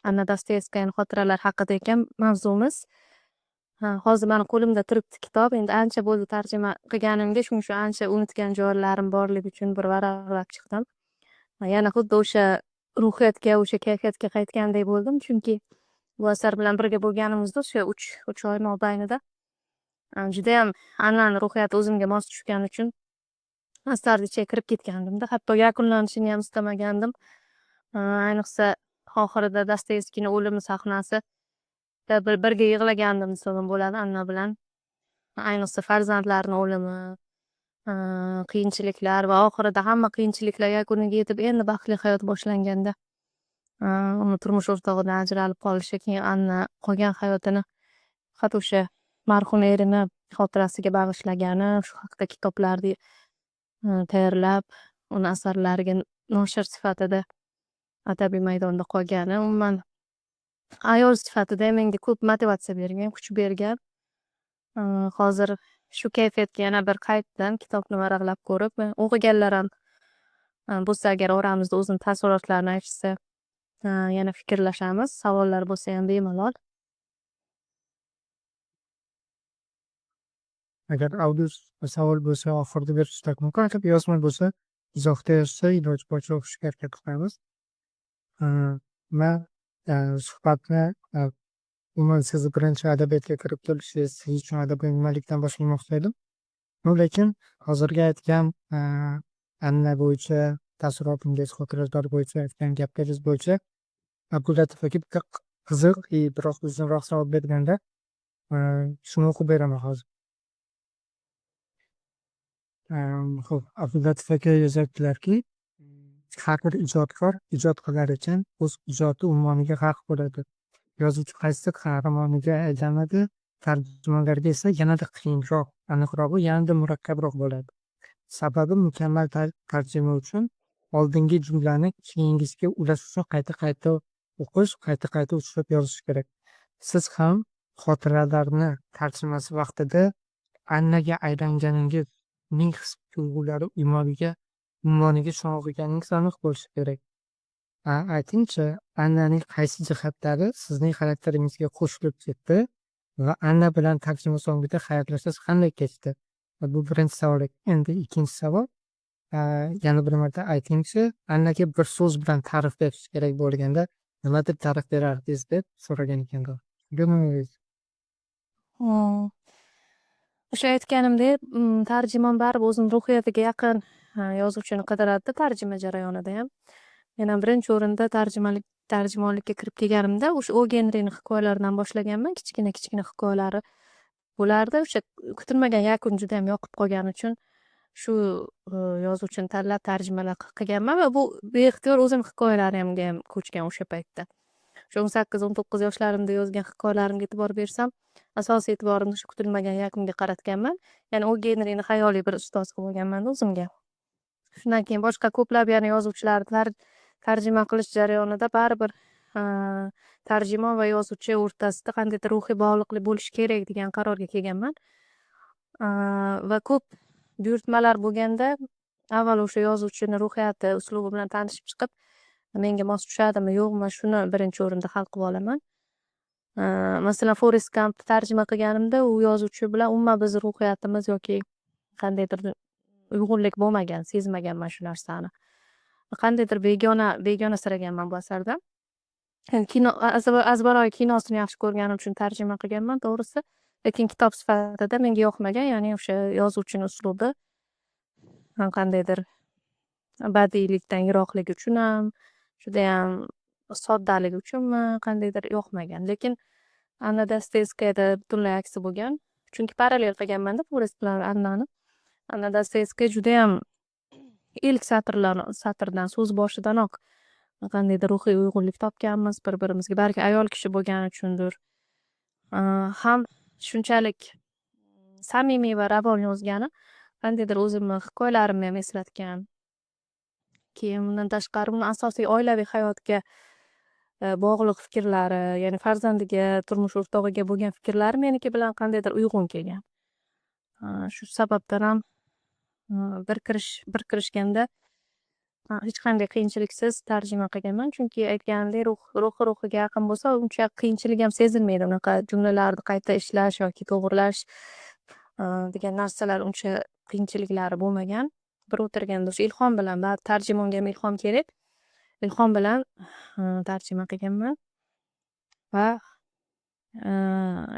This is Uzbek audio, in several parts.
Anna Dostoyevskayani xotiralari haqida ekan mavzumiz. Ha, hozir mani qo'limda turibdi kitob. Endi ancha bo'ldi tarjima qilganimga, shuning uchun ancha unutgan joylarim borligi uchun bir varaqlab chiqdim. Yana xuddi o'sha ruhiyatga, o'sha kayfiyatga qaytgandek bo'ldim, chunki bu asar bilan birga bo'lganimizda o'sha 3 oy mobaynida judayam Annani ruhiyati o'zimga mos tushgani uchun asarni ichiga kirib ketgandimda. Hatto yakunlanishini ham istamagandim. Ayniqsa oxirida Dostoyevskiyni o'limi sahnasi birga yig'lagandim desam ham bo'ladi Anna bilan. Ayniqsa farzandlarni o'limi, qiyinchiliklar va oxirida hamma qiyinchiliklar yakuniga yetib, endi baxtli hayot boshlanganda uni turmush o'rtog'idan ajralib qolishi, keyin Anna qolgan hayotini faqat o'sha marhum erini xotirasiga bag'ishlagani, shu haqida kitoblarni tayyorlab, uni asarlariga noshir sifatida adabiy maydonda qolgani, umuman ayol sifatida menga ko'p motivatsiya bergan, kuch bergan. Hozir shu kayfiyatga yana bir qaytdim, kitobni varaqlab ko'rib. O'qiganlar ham bo'lsa agar oramizda o'zini taassurotlarini aytishsa, yana fikrlashamiz. Savollar bo'lsa ham bemalol. Agar audio savol bo'lsa, oxirida berishsak mumkin. Agar yozma bo'lsa, izohda yozsa, iloji boricha o'qishga harakat qilamiz. Man suhbatni umuman sizni birinchi adabiyotga kirib kelishingiz, siz uchun adabiyot nimalikdan boshlamoqchi edim. No, lekin hozirgi aytgan Anna bo'yicha taassurotingiz, xotiralar bo'yicha aytgan gaplaringiz bo'yicha Abdulatif aka bitta qiziq и biroq uzunroq savol berganda, shuni o'qib beraman hozir. Xo'p, Abdulatif aka yozyaptilarki, har bir ijodkor ijod qilar ekan, o'z ijodi ummoniga g'arq bo'ladi. Yozuvchi qaysi qahramoniga aylanadi, tarjimonlarga esa yanada qiyinroq, aniqrog'i yanada murakkabroq bo'ladi. Sababi mukammal tarjima uchun oldingi jumlani keyingisiga ulash uchun qayta-qayta o'qish, qayta-qayta o'chirib yozish kerak. Siz ham xotiralarni tarjimasi vaqtida Annaga aylanganingiz, uning his tuyg'ulari ummoniga sho'ng'iganingiz aniq bo'lishi kerak. Aytingchi, Annaning qaysi jihatlari sizning xarakteringizga qo'shilib ketdi va Anna bilan tarjima so'ngida xayrlashish qanday kechdi? Bu birinchi savol. Endi ikkinchi savol, yana bir marta aytingchi, Annaga bir so'z bilan ta'rif berish kerak bo'lganda nima deb ta'rif berardingiz deb so'ragan ekan. O'sha aytganimdek, tarjimon baribir o'zini ruhiyatiga yaqin yozuvchini qidiradida tarjima jarayonida ham. Men ham birinchi o'rinda tarjimonlikka kirib kelganimda o'sha O. Genrini hikoyalaridan boshlaganman. Kichkina kichkina hikoyalari bo'lardi. O'sha kutilmagan yakun judayam yoqib qolgani uchun shu yozuvchini tanlab tarjimalar qilganman va bu beixtiyor o'zim hikoyalarimga ham ko'chgan o'sha paytda. O'sha 18, 19 yoshlarimda yozgan hikoyalarimga e'tibor bersam, asosiy e'tiborimni shu kutilmagan yakunga qaratganman. Ya'ni O. Genrini xayoliy bir ustoz qilib olganmanda o'zimga. Shundan keyin boshqa ko'plab yana yozuvchilarni tarjima qilish jarayonida baribir tarjimon va yozuvchi o'rtasida qandaydir ruhiy bog'liqlik bo'lishi kerak degan qarorga kelganman. Va ko'p buyurtmalar bo'lganda avval o'sha yozuvchini ruhiyati, uslubi bilan tanishib chiqib, menga mos tushadimi, yo'qmi, shuni birinchi o'rinda hal qilib olaman. Masalan, Forrest Gampni tarjima qilganimda u yozuvchi bilan umuman bizni ruhiyatimiz yoki qandaydir uyg'unlik bo'lmagan, sezmaganman shu narsani. Qandaydir begonasiraganman bu asardan. Kino azbaroyi kinosini yaxshi ko'rganim uchun tarjima qilganman to'g'risi. Lekin kitob sifatida menga yoqmagan, ya'ni o'sha yozuvchini uslubi qandaydir badiiylikdan yiroqligi uchun ham, judayam soddaligi uchunmi, qandaydir yoqmagan. Lekin Anna Dostoyevskayada butunlay aksi bo'lgan. Chunki parallel qilganmanda Forrest bilan Annani. Anna Dostoyevskaya judayam ilk satrdan, so'z boshidanoq qandaydir ruhiy uyg'unlik topganmiz bir-birimizga. Balki ayol kishi bo'lgani uchundir. Ham shunchalik samimiy va ravon yozgani qandaydir o'zimni hikoyalarimni ham eslatgan. Keyin undan tashqari uni asosiy oilaviy hayotga bog'liq fikrlari, ya'ni farzandiga, turmush o'rtog'iga bo'lgan fikrlari meniki bilan qandaydir uyg'un kelgan. Shu sababdan ham bir kirishganda Hech qanday qiyinchiliksiz tarjima qilganman, chunki aytganimdek, ruhi ruhiga yaqin bo'lsa, uncha qiyinchilik ham sezilmaydi. Unaqa jumlalarni qayta ishlash yoki to'g'irlash degan narsalar uncha qiyinchiliklari bo'lmagan. Bir o'tirganda o'sha ilhom bilan, baribir tarjimonga ham ilhom kerak, ilhom bilan tarjima qilganman. Va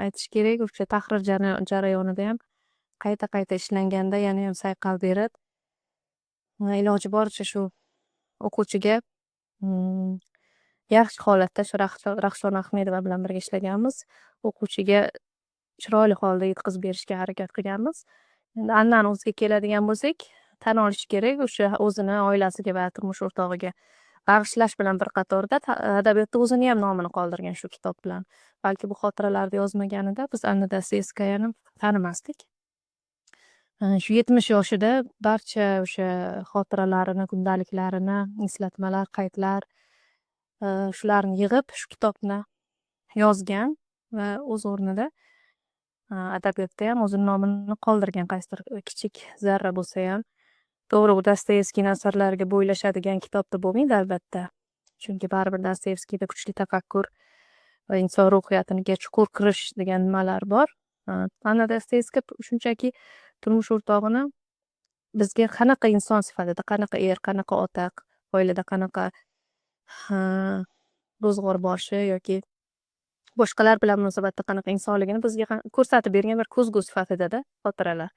aytish kerak, o'sha tahrir jarayonida ham qayta qayta ishlanganda yanayam sayqal berib, iloji boricha shu o'quvchiga yaxshi holatda, shu Rahshona Ahmedova bilan birga ishlaganmiz, o'quvchiga chiroyli holda yetkazib berishga harakat qilganmiz. Endi Annani o'ziga keladigan bo'lsak, tan olish kerak, o'sha o'zini oilasiga va turmush o'rtog'iga bag'ishlash bilan bir qatorda adabiyotda o'ziniyam nomini qoldirgan shu kitob bilan. Balki bu xotiralarni yozmaganida biz Anna Dostoyevskayani tanimasdik. Shu 70 yoshida barcha o'sha xotiralarini, kundaliklarini, eslatmalar, qaydlar, shularni yig'ib, shu kitobni yozgan va o'z o'rnida adabiyotdayam o'zini nomini qoldirgan, qaysidir kichik zarra bo'lsayam. To'g'ri, u Dostoyevskiyni asarlariga bo'ylashadigan kitob deb bo'lmaydi, albatta, chunki baribir Dostoyevskiyda kuchli tafakkur va inson ruhiyatiga chuqur kirish degan nimalar bor. Anna Dostoyevskaya shunchaki turmush o'rtog'ini bizga qanaqa inson sifatida, qanaqa er, qanaqa ota, oilada qanaqa ro'zg'orboshi yoki boshqalar bilan munosabatda qanaqa insonligini bizga ko'rsatib bergan bir ko'zgu sifatidada xotiralar.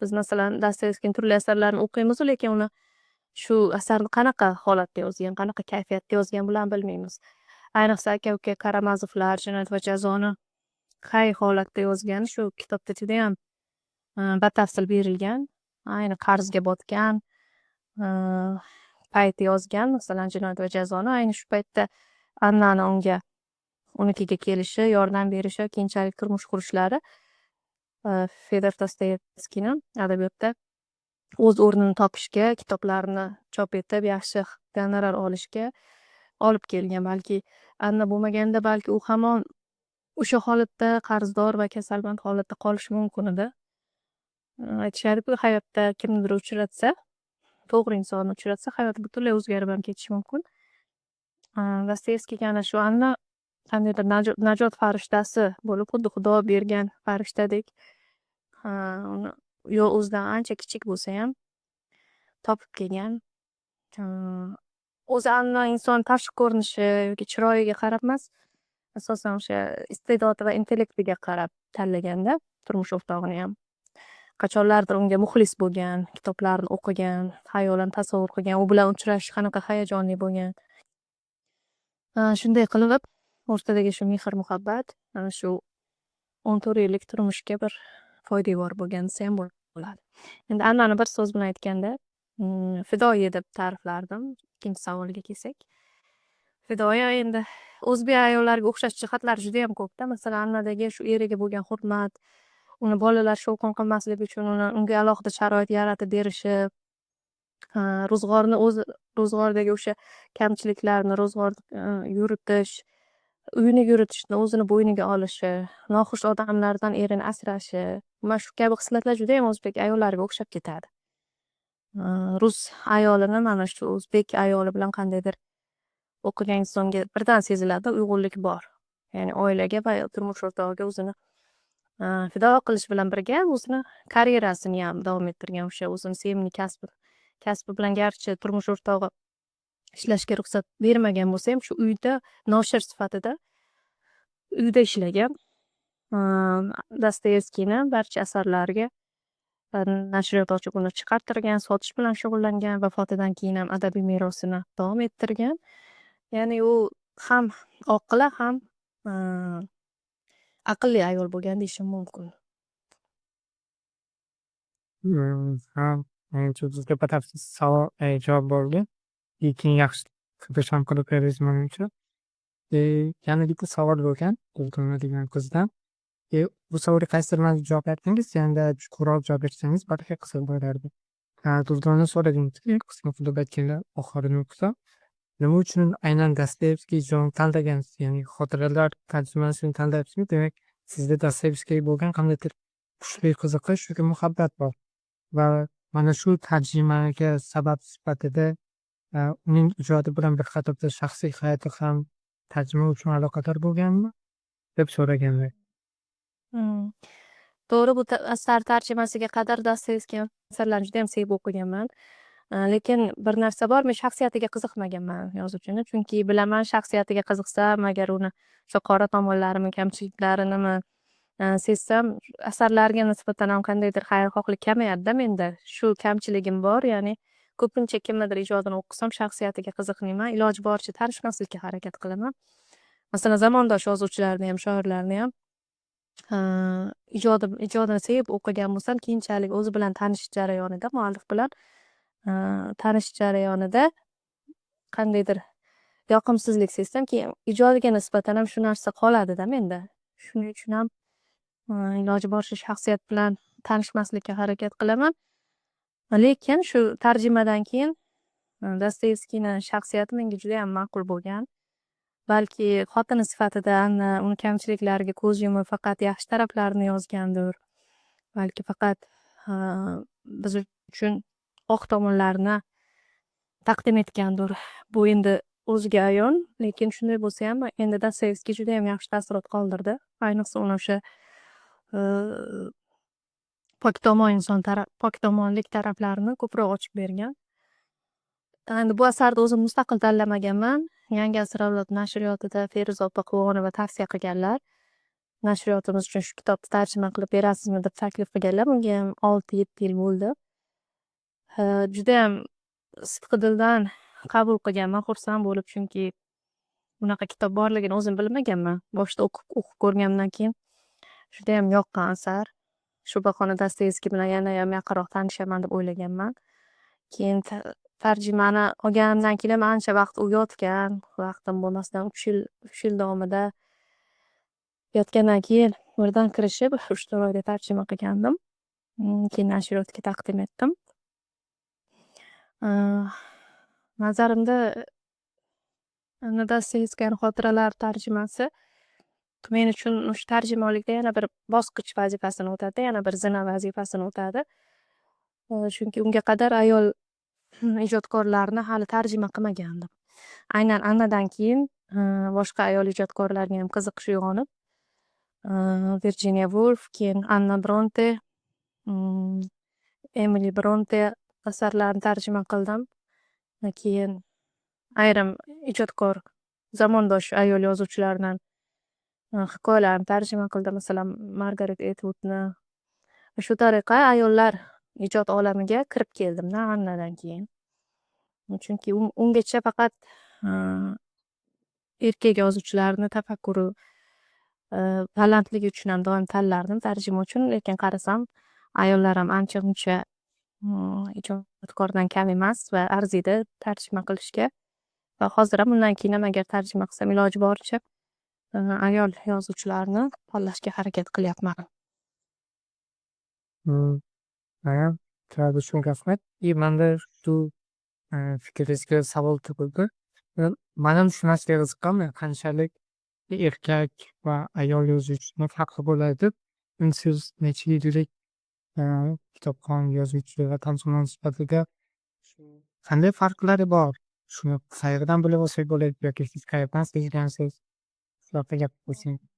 Biz, masalan, Dostoyevskiyni turli asarlarini o'qiymizu, lekin uni shu asarni qanaqa holatda yozgan, qanaqa kayfiyatda yozgan, bularni bilmaymiz. Ayniqsa, Aka uka Karamazovlar, Jinoyat va jazoni qay holatda yozgani shu kitobda judayam batafsil berilgan. Ayni qarzga botgan payti yozgan, masalan, Jinoyat va jazoni. Ayni shu paytda Annani unga, unikiga kelishi, yordam berishi, keyinchalik turmush qurishlari Fedor Dostoyevskiyni adabiyotda o'z o'rnini topishga, kitoblarini chop etib, yaxshi gonorar olishga olib kelgan. Balki Anna bo'lmaganida, balki u hamon o'sha holatda, qarzdor va kasalmand holatda qolishi mumkin edi. Aytishadiku, hayotda kimnidir uchratsa, to'g'ri insonni uchratsa, hayoti butunlay o'zgarib ham ketishi mumkin. Dostoyevskiyga ana shu Anna qandaydir najot farishtasi bo'lib, xuddi Xudo bergan farishtadek uni, yo o'zidan ancha kichik bo'lsayam, topib kelgan. O'zi Anna inson tashqi ko'rinishi yoki chiroyiga qarab emas, asosan o'sha iste'dodi va intellektiga qarab tanlaganda turmush o'rtog'iniyam. Qachonlardir unga muxlis bo'lgan, kitoblarini o'qigan, xayolan tasavvur qilgan, u bilan uchrashish qanaqa hayajonli bo'lgan. Shunday qilib, o'rtadagi shu mehr muhabbat ana shu 14 yillik turmushga bir poydevor bo'lgan desam bo'ladi. Endi Annani bir so'z bilan aytganda, fidoyi deb ta'riflardim. Ikkinchi savolga kelsak. Fidoyi, endi o'zbek ayollariga o'xshash jihatlari judayam ko'pda. Masalan, Annadagi shu eriga bo'lgan hurmat, uni bolalar shovqin qilmasligi uchun uni unga alohida sharoit yaratib berishi, ro'zg'orni o'zi, ro'zg'ordagi o'sha kamchiliklarni, ro'zg'or yuritish, uyini yuritishni o'zini bo'yniga olishi, noxush odamlardan erini asrashi, mana shu kabi xislatlar judayam o'zbek ayollariga o'xshab ketadi. Rus ayolini mana shu o'zbek ayoli bilan qandaydir o'qigan insonga birdan seziladi, uyg'unlik bor. Ya'ni oilaga va turmush o'rtog'iga o'zini fido qilish bilan birga o'zini karyerasiniyam davom ettirgan, o'sha o'zini sevimli kasbi bilan, garchi turmush o'rtog'i ishlashga ruxsat bermagan bo'lsayam, shu uyda noshir sifatida uyda ishlagan. Dostoyevskiyni barcha asarlariga nashriyot ochib, uni chiqartirgan, sotish bilan shug'ullangan, vafotidan keyin ham adabiy merosini davom ettirgan. Ya'ni u ham oqila, ham aqlli ayol bo'lgan deyishim mumkin. Ha, menimcha, bizga batafsil savol javob bo'ldi. Lekin yaxshi ham qilib berdingiz, menimcha. Yana bitta savol bo'lgan Durdona degan qizdan. Bu savolga qaysidir ma'noda javob aytdingiz, yanada chuqurroq javob bersangiz, balki qiziq bo'lardi. Durdona so'raganki, qisqa qilib aytganda, oxirini o'qisam, nima uchun aynan Dostoyevskiy tanlagansiz? Ya'ni xotiralar tarjimasini tanlayapsizmi? Demak, sizda Dostoyevskiyga bo'lgan qandaydir kuchli qiziqish yoki muhabbat bor va mana shu tarjimaga sabab sifatida Uning ijodi bilan bir qatorda shaxsiy hayoti ham tarjima uchun aloqador bo'lganmi, deb so'raganlar. To'g'ri, bu asar tarjimasiga qadar Dostoyevskiy asarlarini judayam sevib o'qiganman. Lekin bir narsa bor, men shaxsiyatiga qiziqmaganman yozuvchini, chunki bilaman, shaxsiyatiga qiziqsam, agar uni o'sha qora tomonlarini, kamchiliklarinimi sezsam, asarlariga nisbatan ham qandaydir xayrixohlik kamayadida menda. Shu kamchiligim bor, ya'ni ko'pincha kimnidir ijodini o'qisam, shaxsiyatiga qiziqmayman, iloji boricha tanishmaslikka harakat qilaman. Masalan, zamondosh yozuvchilarni ham, shoirlarni ham ijodini sevib o'qigan bo'lsam, keyinchalik o'zi bilan tanishish jarayonida, muallif bilan tanishish jarayonida qandaydir yoqimsizlik sezsam, keyin ijodiga nisbatan ham shu narsa qoladida menda. Shuning uchun ham iloji boricha shaxsiyat bilan tanishmaslikka harakat qilaman. Lekin shu tarjimadan keyin Dostoyevskiyni shaxsiyati menga judayam ma'qul bo'lgan. Balki xotini sifatida uni kamchiliklariga ko'z yumib, faqat yaxshi taraflarini yozgandir. Balki faqat biz uchun oq tomonlarini taqdim etgandir. Bu endi o'ziga ayon, lekin shunday bo'lsayam, endi Dostoyevskiy judayam yaxshi taassurot qoldirdi. Ayniqsa, uni o'sha pokdomon inson, pokdomonlik taraflarini ko'proq ochib bergan. Endi bu asarni o'zim mustaqil tanlamaganman. Yangi asr avlod nashriyotida Feruza opa Quvonova tavsiya qilganlar. Nashriyotimiz uchun shu kitobni tarjima qilib berasizmi, deb taklif qilganlar. Bungayam 6-7 yil bo'ldi. Judayam sidqi dildan qabul qilganman, xursand bo'lib, chunki bunaqa kitob borligini o'zim bilmaganman. Boshida o'qib ko'rganimdan keyin judayam yoqqan asar. Shu bahona Dostoyevskiy bilan yanayam yaqinroq tanishaman, deb o'ylaganman. Keyin tarjimani olganimdan keyin ham ancha vaqt u yotgan, vaqtim bo'lmasdan 3 yil, 3 yil davomida yotgandan keyin birdan kirishib, 3-4 oyda tarjima qilgandim. Keyin nashriyotga taqdim etdim. Nazarimda, Dostoyevskiyni xotiralari tarjimasi men uchun o'sha tarjimonlikda yana bir bosqich vazifasini o'tadi, yana bir zina vazifasini o'tadi. Chunki unga qadar ayol ijodkorlarni hali tarjima qilmagandim. Aynan Annadan keyin boshqa ayol ijodkorlarga ham qiziqish uyg'onib, Virjiniya Vulf, keyin Anna Bronte, Emili Bronte asarlarini tarjima qildim. Keyin ayrim ijodkor zamondosh ayol yozuvchilardan hikoyalarni tarjima qildim, masalan, Margaret Etvudni. Shu tariqa ayollar ijod olamiga kirib keldimda Annadan keyin. Chunki ungacha faqat erkak yozuvchilarni tafakkuri balandligi uchun ham doim tanlardim tarjima uchun, lekin qarasam, ayollar ham ancha muncha ijodkordan kam emas va arziydi tarjima qilishga. Va hozir ham, undan keyin ham agar tarjima qilsam, iloji boricha ayol yozuvchilarni tanlashga harakat qilyapman. Javob uchun rahmat. И manda shu fikringizga savol tug'ildi. Man ham shu narsaga qiziqqanman, qanchalik erkak va ayol yozuvchini farqi bo'ladi deb. Siz necha yillik kitobxon yozuvchi va tarjimon sifatida qanday farqlari bor? Shuni qayerdan bilib olsak bo'ladi yoki siz qayerdan sezgansiz? Shu haqida gapirib qo'ysangiz.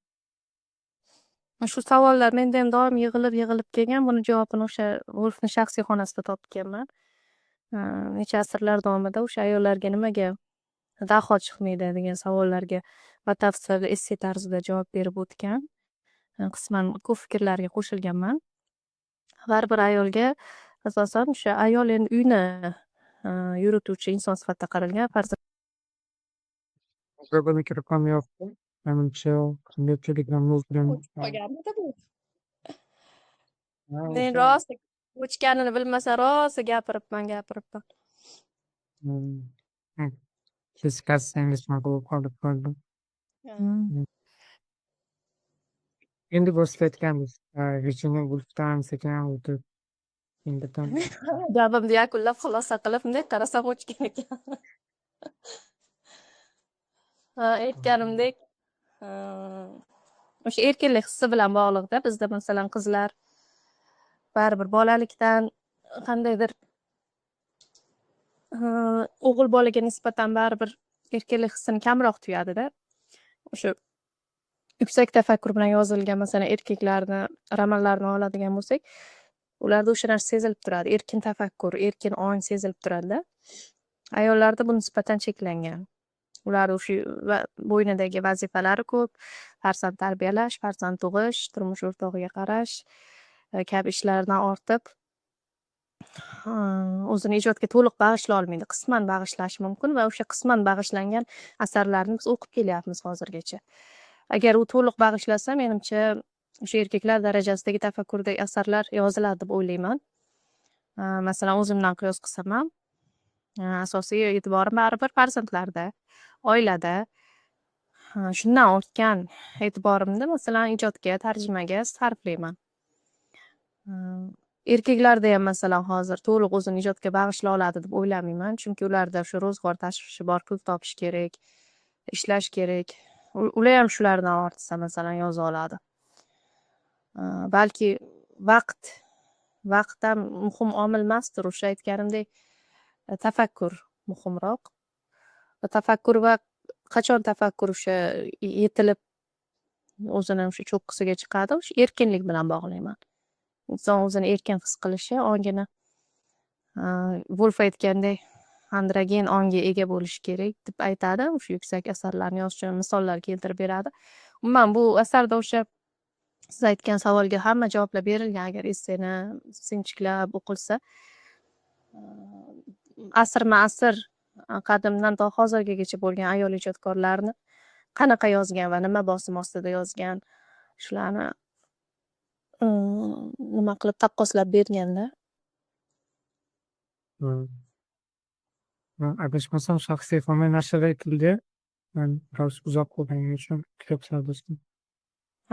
Shu savollar mendayam doim yig'ilib yig'ilib kelgan. Buni javobini o'sha Vulfni shaxsiy xonasida topganman. Necha asrlar davomida o'sha ayollarga nimaga daho chiqmaydi, degan savollarga batafsil esse tarzida javob berib o'tgan. Qisman ko'p fikrlarga qo'shilganman. Har bir ayolga asosan o'sha ayol endi uyni yurituvchi inson sifatida qaralgan. Farzand Mikrofon yoqdi. Menimcha, Telegramda o'tirgan. O'chib qolganmidi bu? Men rosa o'chganini bilmasa, rosa gapiribman, gapiribman. Siz kassangiz shunaqa bo'lib qolib qoldi. Endi boshlayotganmiz. Virginia Woolfdan sekin o'tib endi Gapimni yakunlab, xulosa qilib, bunday qarasam, o'chgan ekan. Ha, aytganimdek, o'sha erkinlik hissi bilan bog'liqda. Bizda, masalan, qizlar baribir bolalikdan qandaydir O'g'il bolaga nisbatan baribir erkinlik hissini kamroq tuyadida. O'sha yuksak tafakkur bilan yozilgan, masalan, erkaklarni romanlarini oladigan bo'lsak, ularda o'sha narsa sezilib turadi. Erkin tafakkur, erkin ong sezilib turadida. Ayollarda bu nisbatan cheklangan. Ular o'sha va bo'ynidagi vazifalari ko'p: farzand tarbiyalash, farzand tug'ish, turmush o'rtog'iga qarash kabi ishlardan ortib, o'zini ijodga to'liq bag'ishlay olmaydi. Qisman bag'ishlashi mumkin va o'sha qisman bag'ishlangan asarlarni biz o'qib kelyapmiz hozirgacha. Agar u to'liq bag'ishlasa, menimcha, o'sha erkaklar darajasidagi tafakkurdagi asarlar yoziladi deb o'ylayman. Masalan, o'zimdan qiyos qilsam ham, asosiy e'tiborim baribir farzandlarda, oilada. Shundan ortgan e'tiborimni, masalan, ijodga, tarjimaga sarflayman. Erkaklarda ham, masalan, hozir to'liq o'zini ijodga bag'ishlay oladi deb o'ylamayman, chunki ularda o'sha ro'zg'or tashvishi bor, pul topish kerak, ishlash kerak. Ular ham shulardan ortsa, masalan, yoza oladi. Balki vaqt ham muhim omil emasdir. O'sha aytganimdek, tafakkur muhimroq va tafakkur va qachon tafakkur o'sha yetilib, o'zini o'sha cho'qqisiga chiqadi, o'sha erkinlik bilan bog'layman. Inson o'zini erkin his qilishi, ongini, Vulf aytgandek, androgen ongga ega bo'lishi kerak deb aytadi. O'sha yuksak asarlarni yozish uchun misollar keltirib beradi. Umuman, bu asarda o'sha siz aytgan savolga hamma javoblar berilgan, agar esseni sinchiklab o'qilsa. Asrma asr, qadimdan to hozirgigacha bo'lgan ayol ijodkorlarni qanaqa yozgan va nima bosim ostida yozgan, shularni nima qilib, taqqoslab berganda. Adashmasam, shaxsiy xona nashr etildi. Man biroz uzoq bo'lganim uchun kitob savdosida.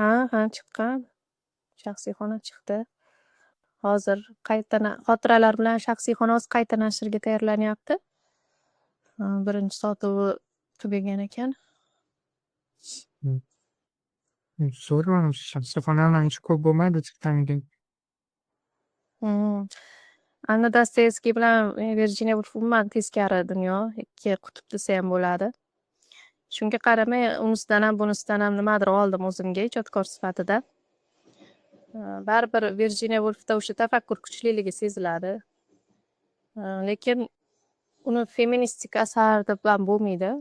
Ha, chiqqan. Shaxsiy xona chiqdi. Hozir qayta, xotiralar bilan shaxsiy xona hozir qayta nashrga tayyorlanyapti. Birinchi sotuvi tugagan ekan. Zo'r, manimcha, shaxsiy xonalar ancha ko'p bo'lmaydi chiqqaniga. Anna Dostoyevskiy bilan Virjiniya Vulf umuman teskari dunyo, ikki qutb desa ham bo'ladi. Shunga qaramay, unisidan ham, bunisidan ham nimadir oldim o'zimga ijodkor sifatida. Baribir Virjiniya Vulfda o'sha tafakkur kuchliligi seziladi. Lekin uni feministik asar deb ham bo'lmaydi.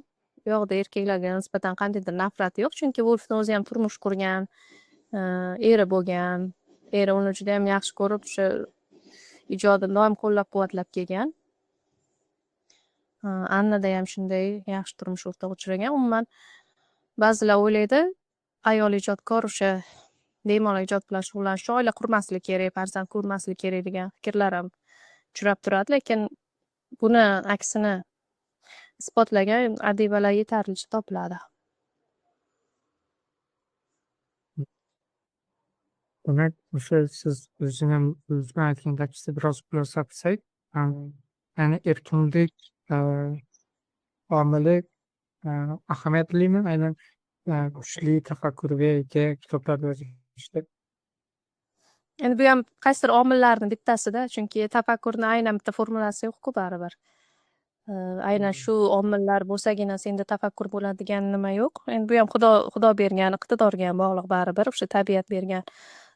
U yoqda erkaklarga nisbatan qandaydir nafrati yo'q, chunki Vulfni o'zi ham turmush qurgan, eri bo'lgan. Eri uni judayam yaxshi ko'rib, o'sha ijodini doim qo'llab-quvvatlab kelgan. Annadayam shunday yaxshi turmush o'rtog'i uchragan. Umuman, ba'zilar o'ylaydi, ayol ijodkor o'sha bemalol ijod bilan shug'ullanish uchun oila qurmaslik kerak, farzand ko'rmaslik kerak degan fikrlar ham uchrab turadi, lekin buni aksini isbotlagan adibalar yetarlicha topiladi. Demak, o'sha siz o'zini aytgan gapingizda biroz xulosa qilsak, ya'ni erkinlik omili ahamiyatlimi aynan kuchli tafakkurga ega kitoblar yozishda? Endi bu ham qaysidir omillarni bittasida, chunki tafakkurni aynan bitta formulasi yo'q-ku baribir. Aynan shu omillar bo'lsagina senda tafakkur bo'ladi degan nima yo'q. Endi bu ham Xudo bergan iqtidorga ham bog'liq baribir, o'sha tabiat bergan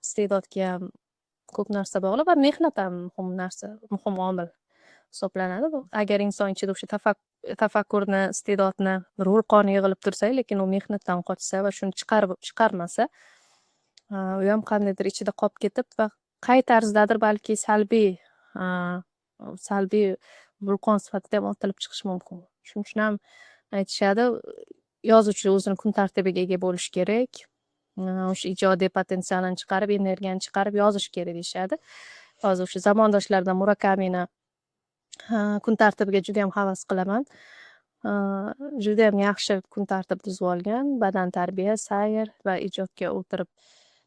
iste'dodga ham ko'p narsa bog'liq va mehnat ham muhim narsa, muhim omil hisoblanadi. Bu agar inson ichida o'sha tafakkurni, iste'dodni vulqoni yig'ilib tursa, lekin u mehnatdan qochsa va shuni chiqarib chiqarmasa, u ham qandaydir ichida qolib ketib va qay tarzdadir balki salbiy vulqon sifatida ham otilib chiqishi mumkin. Shuning uchun ham aytishadi, yozuvchi o'zini kun tartibiga ega bo'lishi kerak. O'sha ijodiy potensialini chiqarib, energiyani chiqarib yozish kerak deyishadi. Hozir o'sha zamondoshlardan Murakamini kun tartibiga judayam havas qilaman. Judayam yaxshi kun tartib tuzib olgan. Badan tarbiya, sayr va ijodga o'tirib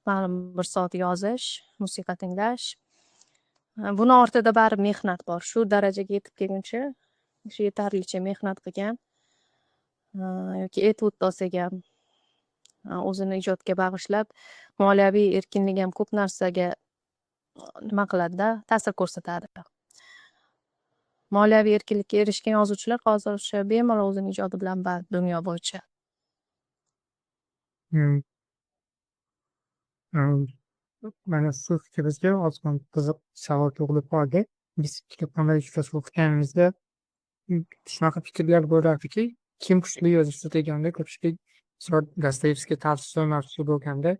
ma'lum bir soat yozish, musiqa tinglash. Buni ortida baribir mehnat bor. Shu darajaga yetib kelguncha o'sha yetarlicha mehnat qilgan. Yoki Etvud olsak ham, o'zini ijodga bag'ishlab, moliyaviy erkinlik ham ko'p narsaga nima qiladida, ta'sir ko'rsatadi. Moliyaviy erkinlikka erishgan yozuvchilar hozir o'sha bemalol o'zini ijodi bilan band dunyo bo'yicha. Mana shu fikringizga ozgina qiziq savol tug'ilib qoldi. Biz kitobxonada uchrashuv o'tganimizda shunaqa fikrlar bo'lardiki, kim kuchli yozuvchi deganda ko'pchilik Dostoyevskiy, Tolstoy mavzusi bo'lganda,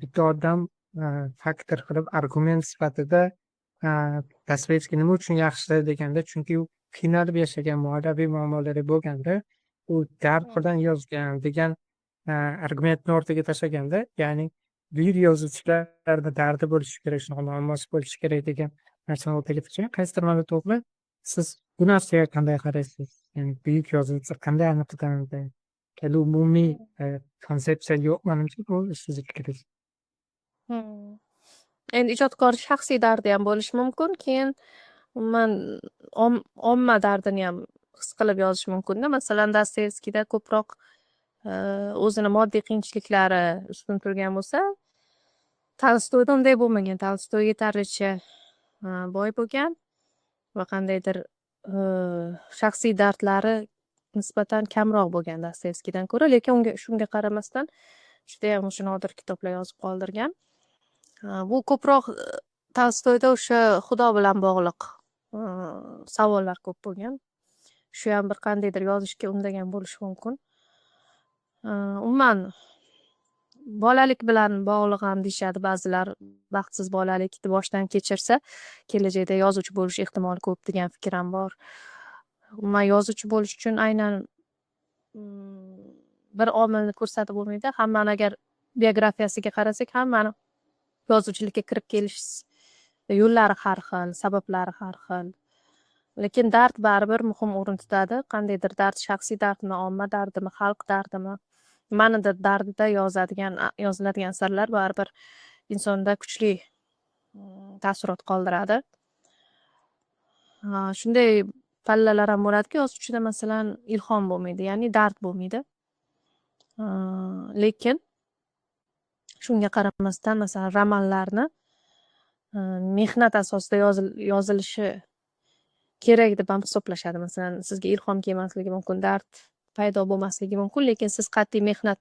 bitta odam faktor qilib, argument sifatida Dostoyevskiy nima uchun yaxshi deganda, chunki u qiynalib yashagan, moliyaviy muammolari bo'lganda, u dard bilan yozgan degan argumentni o'rtaga tashlaganda, ya'ni buyuk yozuvchilarni dardi bo'lishi kerak, shunaqa muammosi bo'lishi kerak degan narsani o'rtaga tashlagan. Qaysidir ma'noda to'g'ri. Siz bu narsaga qanday qaraysiz? Ya'ni buyuk yozuvchi qanday aniqlanadi? Hali umumiy konsepsiya yo'q manimcha, bu sizni fikringiz. Endi ijodkor shaxsiy dardi ham bo'lishi mumkin, keyin umuman omma dardini ham his qilib yozishi mumkinda. Masalan, Dostoyevskiyda ko'proq o'zini moddiy qiyinchiliklari ustun turgan bo'lsa, Tolstoyda unday bo'lmagan. Tolstoy yetarlicha boy bo'lgan va qandaydir shaxsiy dardlari nisbatan kamroq bo'lgan Dostoyevskiydan ko'ra, lekin unga, shunga qaramasdan, judayam o'sha nodir kitoblar yozib qoldirgan. Bu ko'proq Tolstoyda o'sha Xudo bilan bog'liq savollar ko'p bo'lgan. Shuyam bir qandaydir yozishga undagan bo'lishi mumkin. Umuman, bolalik bilan bog'liq ham deyishadi ba'zilar. Baxtsiz bolalikni boshdan kechirsa, kelajakda yozuvchi bo'lish ehtimoli ko'p degan fikr ham bor. Umuman, yozuvchi bo'lish uchun aynan bir omilni ko'rsatib bo'lmaydi. Hammani agar biografiyasiga qarasak, hammani yozuvchilikka kirib kelish yo'llari har xil, sabablari har xil. Lekin dard baribir muhim o'rin tutadi. Qandaydir dard, shaxsiy dardmi, omma dardimi, xalq dardimi, nimanidir dardida yozadigan, yoziladigan asarlar baribir insonda kuchli taassurot qoldiradi. Shunday pallalar ham bo'ladiki, yozuvchida, masalan, ilhom bo'lmaydi, ya'ni dard bo'lmaydi. Lekin shunga qaramasdan, masalan, romanlarni mehnat asosida yozilishi kerak deb ham hisoblashadi. Masalan, sizga ilhom kelmasligi mumkin, dard paydo bo'lmasligi mumkin, lekin siz qat'iy mehnat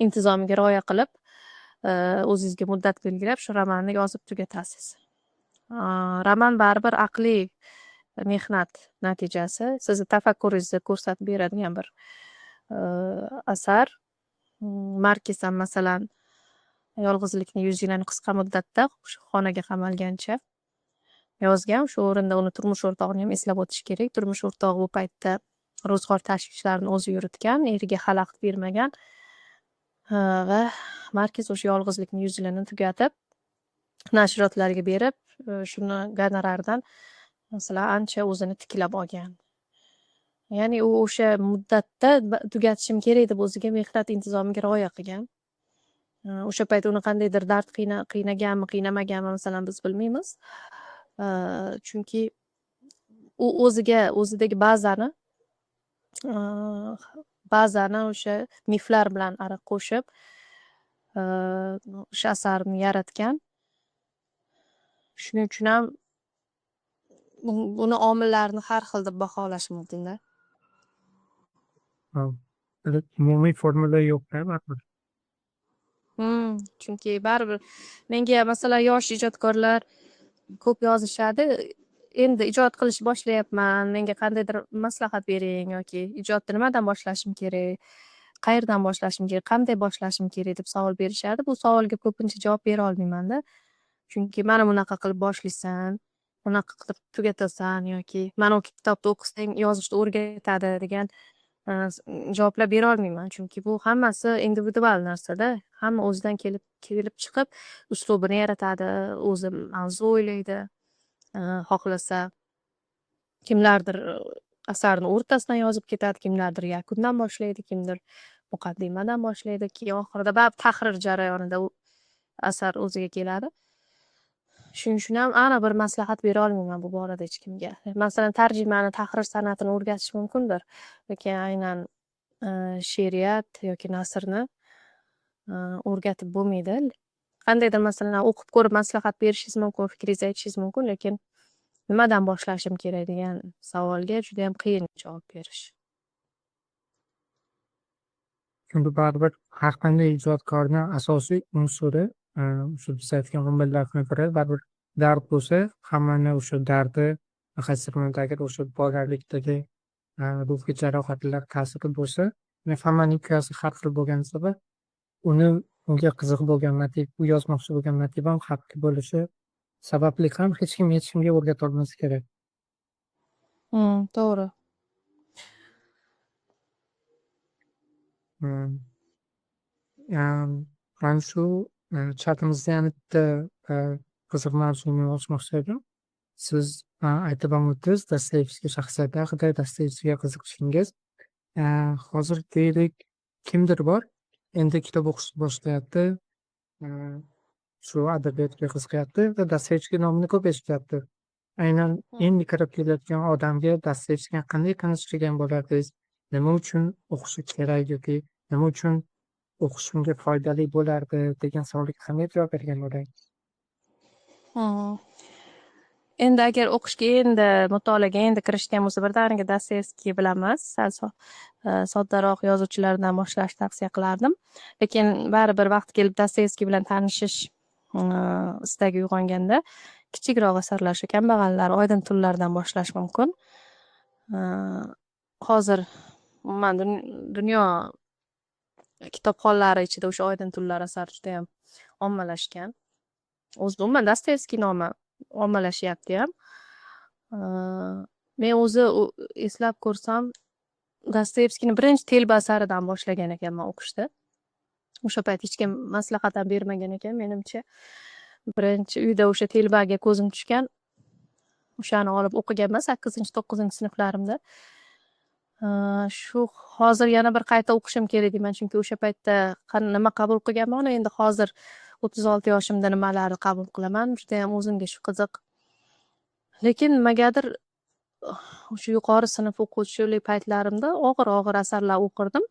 intizomiga rioya qilib, o'zingizga muddat belgilab, shu romanni yozib tugatasiz. Roman baribir aqliy mehnat natijasi, sizni tafakkuringizni ko'rsatib beradigan bir asar. Markes ham, masalan, "Yolg'izlikni 100 yilini" qisqa muddatda, o'sha xonaga qamalgancha yozgan. O'sha o'rinda uni turmush o'rtog'ini ham eslab o'tish kerak. Turmush o'rtog'i u paytda ro'zg'or tashvishlarini o'zi yuritgan, eriga xalaqit bermagan va Markes o'sha "Yolg'izlikni 100 yilini" tugatib, nashriyotlarga berib, shuni gonorardan, masalan, ancha o'zini tiklab olgan. Ya'ni u o'sha muddatda tugatishim kerak deb o'ziga mehnat intizomiga rioya qilgan. O'sha payt uni qandaydir dard qiynaganmi, qiynamaganmi, masalan, biz bilmaymiz. Chunki u o'ziga, o'zidagi bazani o'sha miflar bilan ariq qo'shib, o'sha asarni yaratgan. Shuning uchun ham buni omillarini har xil deb baholash mumkinda. Umumiy formula yo'q-da baribir. Chunki baribir menga, masalan, yosh ijodkorlar ko'p yozishadi. "Endi ijod qilishni boshlayapman, menga qandaydir maslahat bering" yoki "Ijodni nimadan boshlashim kerak, qayerdan boshlashim kerak, qanday boshlashim kerak?" deb savol berishadi. Bu savolga ko'pincha javob bera olmaymanda. Chunki mana bunaqa qilib boshlaysan, bunaqa qilib tugatasan yoki mana bu kitobni o'qisang, yozishni o'rgatadi degan javoblar bera olmayman. Chunki bu hammasi individual narsada. Hamma o'zidan kelib chiqib uslubini yaratadi, o'zi mavzu o'ylaydi. Xohlasa, kimlardir asarni o'rtasidan yozib ketadi, kimlardir yakundan boshlaydi, kimdir muqaddimadan boshlaydi, keyin oxirida baribir tahrir jarayonida u asar o'ziga keladi. Shuning uchun ham aniq bir maslahat bera olmayman bu borada hech kimga. Masalan, tarjimani, tahrir san'atini o'rgatish mumkindir, lekin aynan she'riyat yoki nasrni o'rgatib bo'lmaydi. Qandaydir, masalan, o'qib ko'rib maslahat berishingiz mumkin, fikringizni aytishingiz mumkin, lekin Nimadan boshlashim kerak degan savolga judayam qiyin javob berish. Chunki baribir har qanday ijodkorni asosiy unsuri, o'sha biz aytgan omillarni biri baribir dard bo'lsa, hammani o'sha dardi qaysidir ma'nodagi o'sha bolalikdagi ruhiy jarohatlar ta'siri bo'lsa, hammaning hikoyasi har xil bo'lgani sabab uni unga qiziq bo'lgan motiv, u yozmoqchi bo'lgan motiv ham har xil bo'lishi sababli ham hech kim hech kimga o'rgatolmasa kerak. To'g'ri. Mana shu chatimizda yana bitta qiziq mavzuni ochmoqchi edim. Siz aytib ham o'tdingiz Dostoyevskiy shaxsiyati haqida, Dostoyevskiyga qiziqishingiz. Hozir deylik, kimdir bor, endi kitob o'qishni boshlayapti, shu adabiyotga qiziqyapti va Dostoyevskiy nomini ko'p eshityapti. Aynan endi kirib kelayotgan odamga Dostoyevskiyni qanday tanishtirgan bo'lardingiz? Nima uchun o'qishi kerak yoki nima uchun o'qish unga foydali bo'lardi degan savolga qanday javob bergan bo'lardingiz? Endi agar o'qishga endi, mutolaaga endi kirishgan bo'lsa, birdaniga Dostoyevskiy bilan emas, sal soddaroq yozuvchilardan boshlashni tavsiya qilardim. Lekin baribir vaqti kelib Dostoyevskiy bilan tanishish istagi uyg'onganda kichikroq asarlar, o'sha Kambag'allar, Oydin tunlardan boshlash mumkin. Hozir umuman dunyo kitobxonlari ichida o'sha Oydin tunlar asari judayam ommalashgan. O'zi umuman Dostoyevskiy nomi ommalashyapti ham. Men o'zi eslab ko'rsam, Dostoyevskiyni birinchi Telba asaridan boshlagan ekanman o'qishni. O'sha payt hech kim maslahat ham bermagan ekan menimcha. Birinchi uyda o'sha Telbaga ko'zim tushgan. O'shani olib o'qiganman sakkizinchi, to'qqizinchi sinflarimda. Shu hozir yana bir qayta o'qishim kerak deyman, chunki o'sha paytda nima qabul qilganman, endi hozir 36 yoshimda nimalarni qabul qilaman, judayam o'zimga shu qiziq. Lekin nimagadir o'sha yuqori sinf o'quvchilik paytlarimda og'ir-og'ir asarlar o'qirdim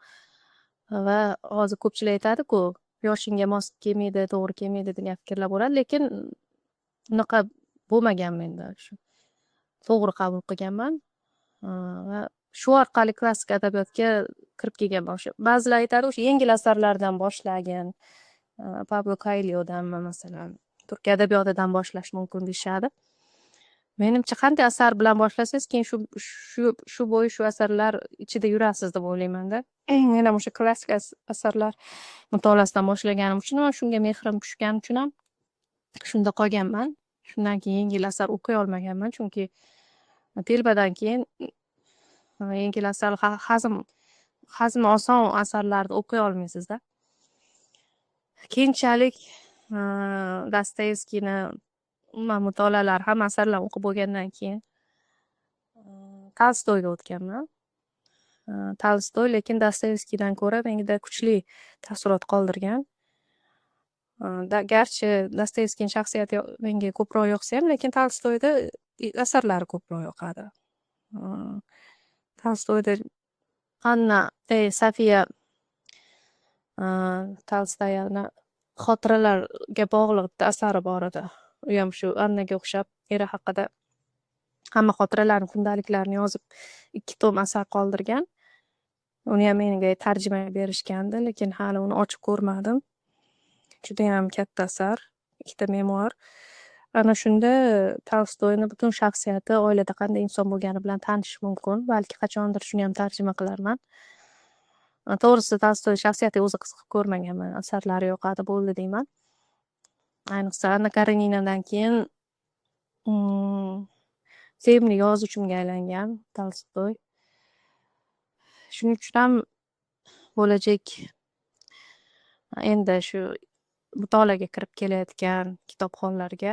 va hozir ko'pchilik aytadi-ku, yoshingga mos kelmaydi, to'g'ri kelmaydi degan fikrlar bo'ladi, lekin unaqa bo'lmagan menda shu. To'g'ri qabul qilganman va shu orqali klassik adabiyotga kirib kelganman. O'sha ba'zilar aytadi, o'sha yengil asarlardan boshlagin, Pablo Koelyodanmi masalan, turk adabiyotidan boshlash mumkin deyishadi. Menimcha, qanday asar bilan boshlasangiz, keyin shu bo'yi shu asarlar ichida yurasiz deb o'ylaymanda. Men ham o'sha klassik asarlar mutolaasidan boshlaganim uchun va shunga mehrim tushgani uchun ham shunda qolganman. Shundan keyin yengil asar o'qiy olmaganman, chunki Telbadan keyin yengil asar, hazmi oson asarlarni o'qiy olmaysizda. Keyinchalik Dostoyevskiyni umuman mutolaalar, hamma asarlarini o'qib bo'lgandan keyin Tolstoyga o'tganman. Tolstoy lekin Dostoyevskiydan ko'ra menda kuchli taassurot qoldirgan. Garchi Dostoyevskiyni shaxsiyati menga ko'proq yoqsa ham, lekin Tolstoyda asarlari ko'proq yoqadi. Tolstoyda Anna Sofiya Tolstoyani xotiralarga bog'liq bitta asari bor edi. U ham shu Annaga o'xshab eri haqida hamma xotiralarini, kundaliklarini yozib 2 tom asar qoldirgan. Uni ham menga tarjimaga berishgandi, lekin hali uni ochib ko'rmadim. Judayam katta asar, ikkita memuar. Ana shunda Tolstoyni butun shaxsiyati, oilada qanday inson bo'lgani bilan tanishish mumkin. Balki qachondir shuni ham tarjima qilarman. To'g'risi, Tolstoy shaxsiyatiga o'zi qiziqib ko'rmaganman. Asarlari yoqadi, bo'ldi deyman. Ayniqsa Anna Kareninadan keyin sevimli yozuvchimga aylangan Tolstoy. Shuning uchun ham bo'lajak endi shu mutolaaga kirib kelayotgan kitobxonlarga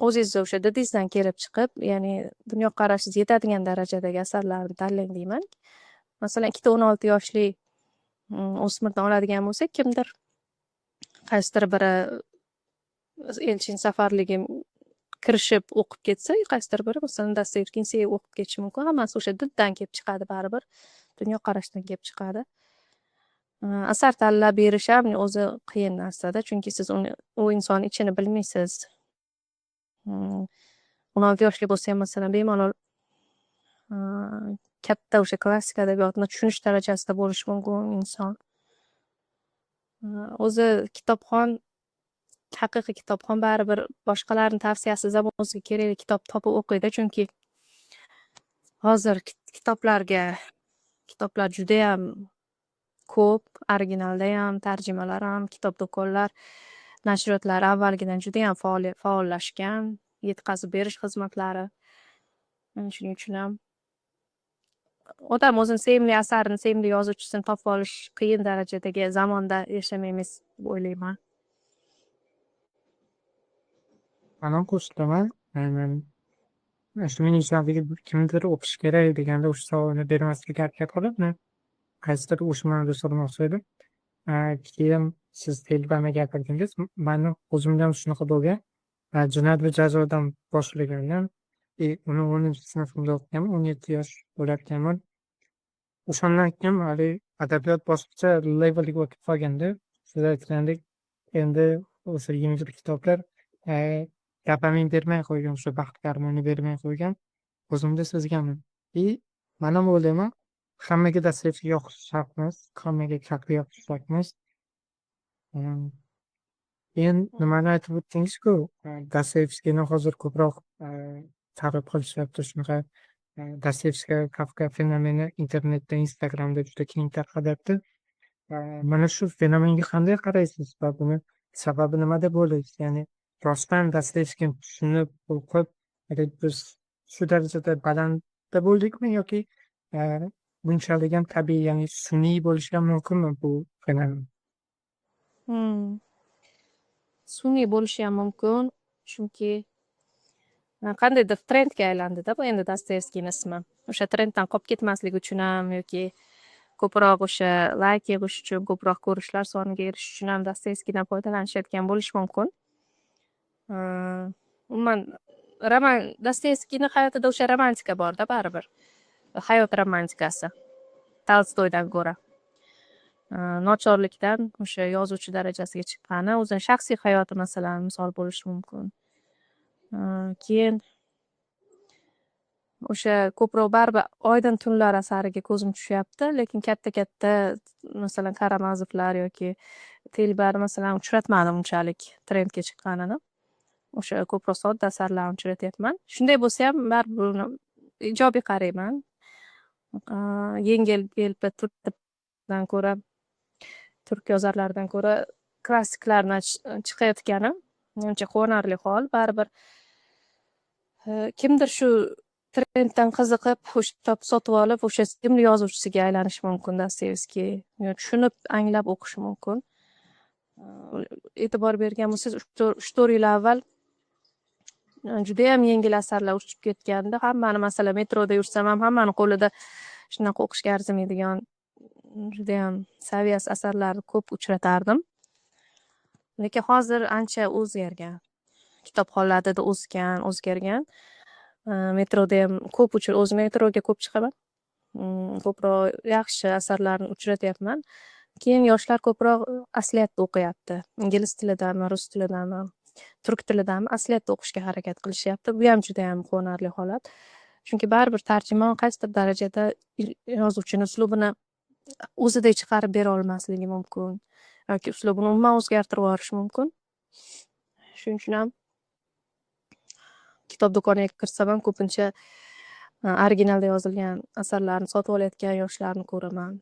o'zingizni o'sha didingizdan kelib chiqib, ya'ni dunyoqarashingiz yetadigan darajadagi asarlarni tanlang deyman. Masalan, ikkita 16 yoshli o'smirni oladigan bo'lsak, kimdir qaysidir biri Elchin Safarliga kirishib o'qib ketsa, qaysidir biri, masalan, Dostoyevskiyni sevib o'qib ketishi mumkin. Hammasi o'sha diddan kelib chiqadi baribir, dunyoqarashdan kelib chiqadi. Asar tanlab berish ham o'zi qiyin narsada, chunki siz uni, u insonni ichini bilmaysiz. 16 yoshli bo'lsa ham, masalan, bemalol katta o'sha klassik adabiyotni tushunish darajasida bo'lishi mumkin inson. O'zi kitobxon, haqiqiy kitobxon baribir boshqalarni tavsiyasiz ham o'ziga kerakli kitob topib o'qiydi, chunki hozir kitoblar judayam ko'p, originaldayam, tarjimalar ham, kitob do'konlar, nashriyotlar avvalgidan judayam faollashgan, yetkazib berish xizmatlari. Shuning uchun ham odam o'zini sevimli asarini, sevimli yozuvchisini topib olish qiyin darajadagi zamonda yashamaymiz deb o'ylayman. Man ham qo'shilaman. Aynan shu meni kimdir o'qish kerak deganda o'sha savolni bermaslikka harakat qilib, qaysidir o'sha ma'noda so'ramoqchi edim. Keyin siz telbani gapirdingiz. Mani o'zimda ham shunaqa bo'lgan. Jinoyat va jazodan boshlaganman. И uni 10-sinfimda o'qiganman, 17 yosh bo'larkanman. O'shandan keyin haligi adabiyot boshqacha levelga o'tib qolganda, siz aytgandek, endi o'sha yengil kitoblar dopamin bermay qo'ygan, o'sha baxt gormoni bermay qo'ygan. O'zimda sezganman. И man ham o'ylayman, hammaga Dostoyevskiy yoqishi shart emas, hammaga Kafka yoqishi shart emas. Keyin nimani aytib o'tdingiz-ku, Dostoyevskiyni hozir ko'proq targ'ib qilishyapti, shunaqa Dostoyevskiy, Kafka fenomeni internetda, Instagramda juda keng tarqalyapti. Mana shu fenomenga qanday qaraysiz va buni sababi nima deb o'ylaysiz? Ya'ni rostdan Dostoyevskiyni tushunib, o'qib, biz shu darajada balandda bo'ldikmi yoki bunchalik ham tabiiy, ya'ni sun'iy bo'lishi ham mumkinmi bu fenomen? Sun'iy bo'lishi ham mumkin, chunki qandaydir trendga aylandida bu endi Dostoyevskiyni ismi. O'sha trenddan qolib ketmaslik uchun ham yoki ko'proq o'sha layk yig'ish uchun, ko'proq ko'rishlar soniga erishish uchun ham Dostoyevskiydan foydalanishayotgan bo'lishi mumkin. Umuman, roman, Dostoyevskiyni hayotida o'sha romantika borda baribir. Hayot romantikasi Tolstoydan ko'ra. Nochorlikdan o'sha yozuvchi darajasiga chiqqani, o'zini shaxsiy hayoti, masalan, misol bo'lishi mumkin. Keyin o'sha ko'proq baribir "Oydin tunlar" asariga ko'zim tushyapti, lekin katta-katta, masalan, Karamazovlar yoki Telbani, masalan, uchratmadim unchalik trendga chiqqanini. O'sha ko'proq sodda asarlarni uchratyapman. Shunday bo'lsayam, baribir uni ijobiy qarayman. Yengil yelpi turkdan ko'ra, turk yozarlaridan ko'ra klassiklarni chiqayotgani menimcha quvonarli hol. Baribir kimdir shu trenddan qiziqib, o'sha kitob sotib olib, o'sha sevimli yozuvchisiga aylanishi mumkin Dostoyevskiy. Tushunib, anglab o'qishi mumkin. E'tibor bergan bo'lsangiz, 3-4 yil avval judayam yengil asarlar uchib ketgandi. Hammani, masalan, metroda yursam ham, hammani qo'lida shunaqa o'qishga arzimaydigan, judayam saviyasiz asarlarni ko'p uchratardim. Lekin hozir ancha o'zgargan. Kitobxonlarda o'sgan, o'zgargan. Metrodayam ko'p, o'zim metroga ko'p chiqaman. Ko'proq yaxshi asarlarni uchratyapman. Keyin yoshlar ko'proq asliyatda o'qiyapti. Ingliz tilidami, rus tilidami, turk tilidami, asliyatda o'qishga harakat qilishyapti. Buyam judayam quvonarli holat. Chunki baribir tarjimon qaysidir darajada yozuvchini uslubini o'zidek chiqarib bera olmasligi mumkin yoki uslubini umuman o'zgartirib yuborishi mumkin. Shuning uchun ham kitob do'koniga kirsam ham, ko'pincha originalda yozilgan asarlarni sotib olayotgan yoshlarni ko'raman.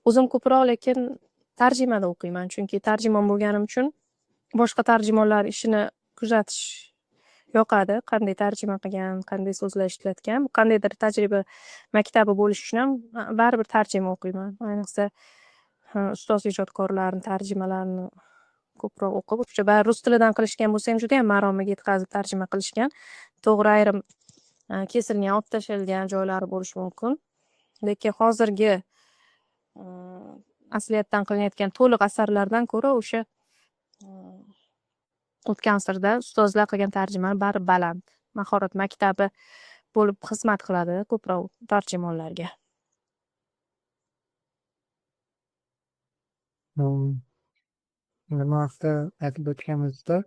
O'zim ko'proq lekin tarjimada o'qiyman, chunki tarjimon bo'lganim uchun boshqa tarjimonlar ishini kuzatish yoqadi. Qanday tarjima qilgan, qanday so'zlar ishlatgan, bu qandaydir tajriba maktabi bo'lishi uchun ham baribir tarjima o'qiyman. Ayniqsa, ustoz ijodkorlarni tarjimalarini ko'proq o'qib, o'sha bari rus tilidan qilishgan bo'lsa ham, judayam maromiga yetkazib tarjima qilishgan. To'g'ri, ayrim kesilgan, olib tashlangan joylari bo'lishi mumkin. Lekin hozirgi asliyatdan qilinayotgan to'liq asarlardan ko'ra o'sha o'tgan asrda ustozlar qilgan tarjima baribir baland. Mahorat maktabi bo'lib xizmat qiladi ko'proq tarjimonlarga. Nima haqda aytib o'tganimizda,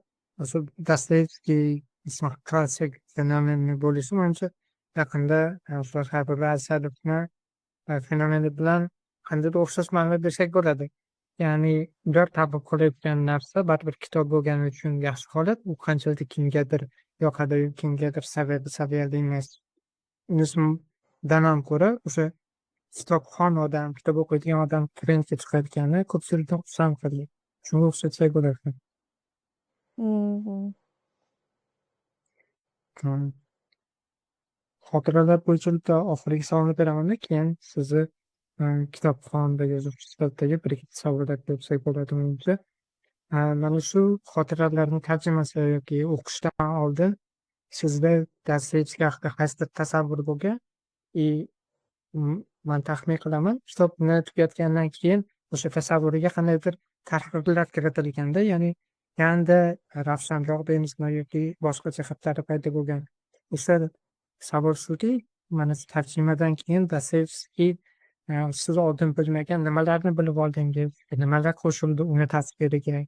o'sha Dostoyevskiy Ismi klassik fenomeni bo'lishi, manimcha, yaqinda Habiba Asadovni fenomeni bilan qandaydir o'xshash ma'no bersak bo'ladi. Ya'ni ular qabul qilayotgan narsa baribir kitob bo'lgani uchun yaxshi holat, u qanchalik kimgadir yoqadi, kimgadir saviyali emas. Unisidan ham ko'ra o'sha kitobxon odam, kitob o'qiydigan odam trendga chiqayotgani ko'pchilikni xursand qilgan. Shunga o'xshatsak bo'larkan. Xotiralar bo'yicha bitta oxirgi savolni beramanda, keyin sizni kitobxon va yozuvchi sifatidagi bir ikkita savollar bersak bo'ladi menimcha. Mana shu xotiralarni tarjimasi yoki o'qishdan oldin sizda Dostoyevskiy haqida qaysidir tasavvur bo'lgan и man taxmin qilaman, kitobni tugatgandan keyin o'sha tasavvuriga qandaydir tahrirlar kiritilganda, ya'ni yanada ravshanroq deymizmi yoki boshqa jihatlari paydo bo'lgan. O'sha savol shuki, mana shu tarjimadan keyin Dostoyevskiy siz oldin bilmagan nimalarni bilib oldingiz, nimalar qo'shildi uni tasviriga?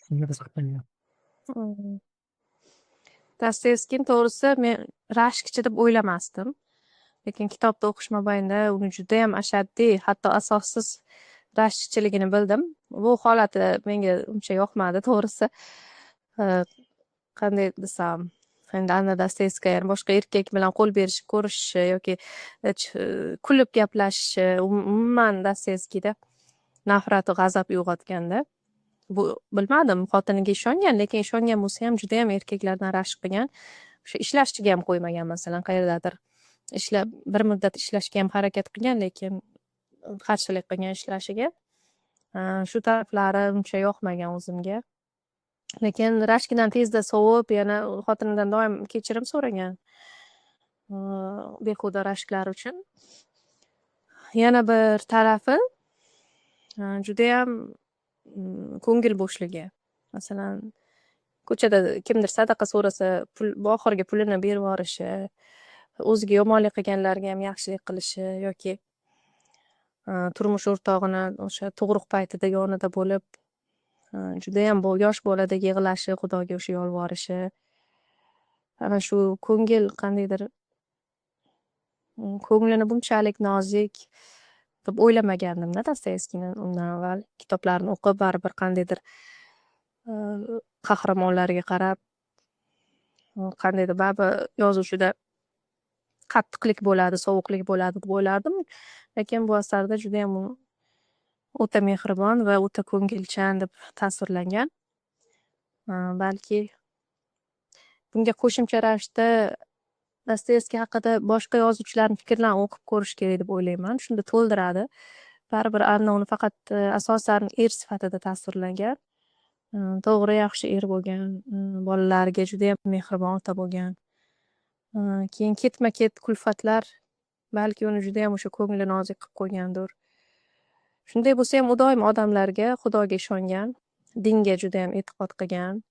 Shunga qiziqdim. Dostoyevskiyni, to'g'risi, men rashkchi deb o'ylamasdim. Lekin kitobni o'qish mobaynida uni judayam ashaddiy, hatto asossiz rashkchiligini bildim. Bu holati menga uncha yoqmadi, to'g'risi. Qanday desam, endi Anna Dostoyevskaya boshqa erkak bilan qo'l berishib ko'rishishi yoki kulib gaplashishi umuman Dostoyevskiyda nafratu g'azab uyg'otganda. Bu, bilmadim, xotiniga ishongan, lekin ishongan bo'lsa ham judayam erkaklardan rashk qilgan. O'sha ishlashga ham qo'ymagan, masalan, qayerdadir ishlab, bir muddat ishlashga ham harakat qilgan, lekin qarshilik qilgan ishlashiga. Shu taraflari uncha yoqmagan o'zimga. Lekin rashkidan tezda sovib, yana xotinidan doim kechirim so'ragan behuda rashklari uchun. Yana bir tarafi, judayam ko'ngil bo'shligi. Masalan, ko'chada kimdir sadaqa so'rasa, pul, oxirgi pulini berib yuborishi, o'ziga yomonlik qilganlarga ham yaxshilik qilishi yoki turmush o'rtog'ini o'sha tug'ruq paytida yonida bo'lib, judayam yosh boladek yig'lashi, Xudoga o'sha yolvorishi. Ana shu ko'ngil qandaydir, ko'nglini bunchalik nozik deb o'ylamagandimda Dostoyevskiyni undan avval. Kitoblarini o'qib, baribir qandaydir qahramonlariga qarab, qandaydir baribir yozuvchida qattiqlik bo'ladi, sovuqlik bo'ladi deb o'ylardim. Lekin bu asarda judayam u o'ta mehribon va o'ta ko'ngilchan deb tasvirlangan. Balki bunga qo'shimcha ravishda Dostoyevskiy haqida boshqa yozuvchilarni fikrlarini o'qib ko'rish kerak deb o'ylayman. Shunda to'ldiradi. Baribir Anna uni faqat asosan er sifatida tasvirlangan. To'g'ri, yaxshi er bo'lgan, bolalariga judayam mehribon ota bo'lgan. Keyin ketma-ket kulfatlar balki uni judayam o'sha ko'ngli nozik qilib qo'ygandir. Shunday bo'lsayam, u doim odamlarga, Xudoga ishongan, dinga judayam e'tiqod qilgan.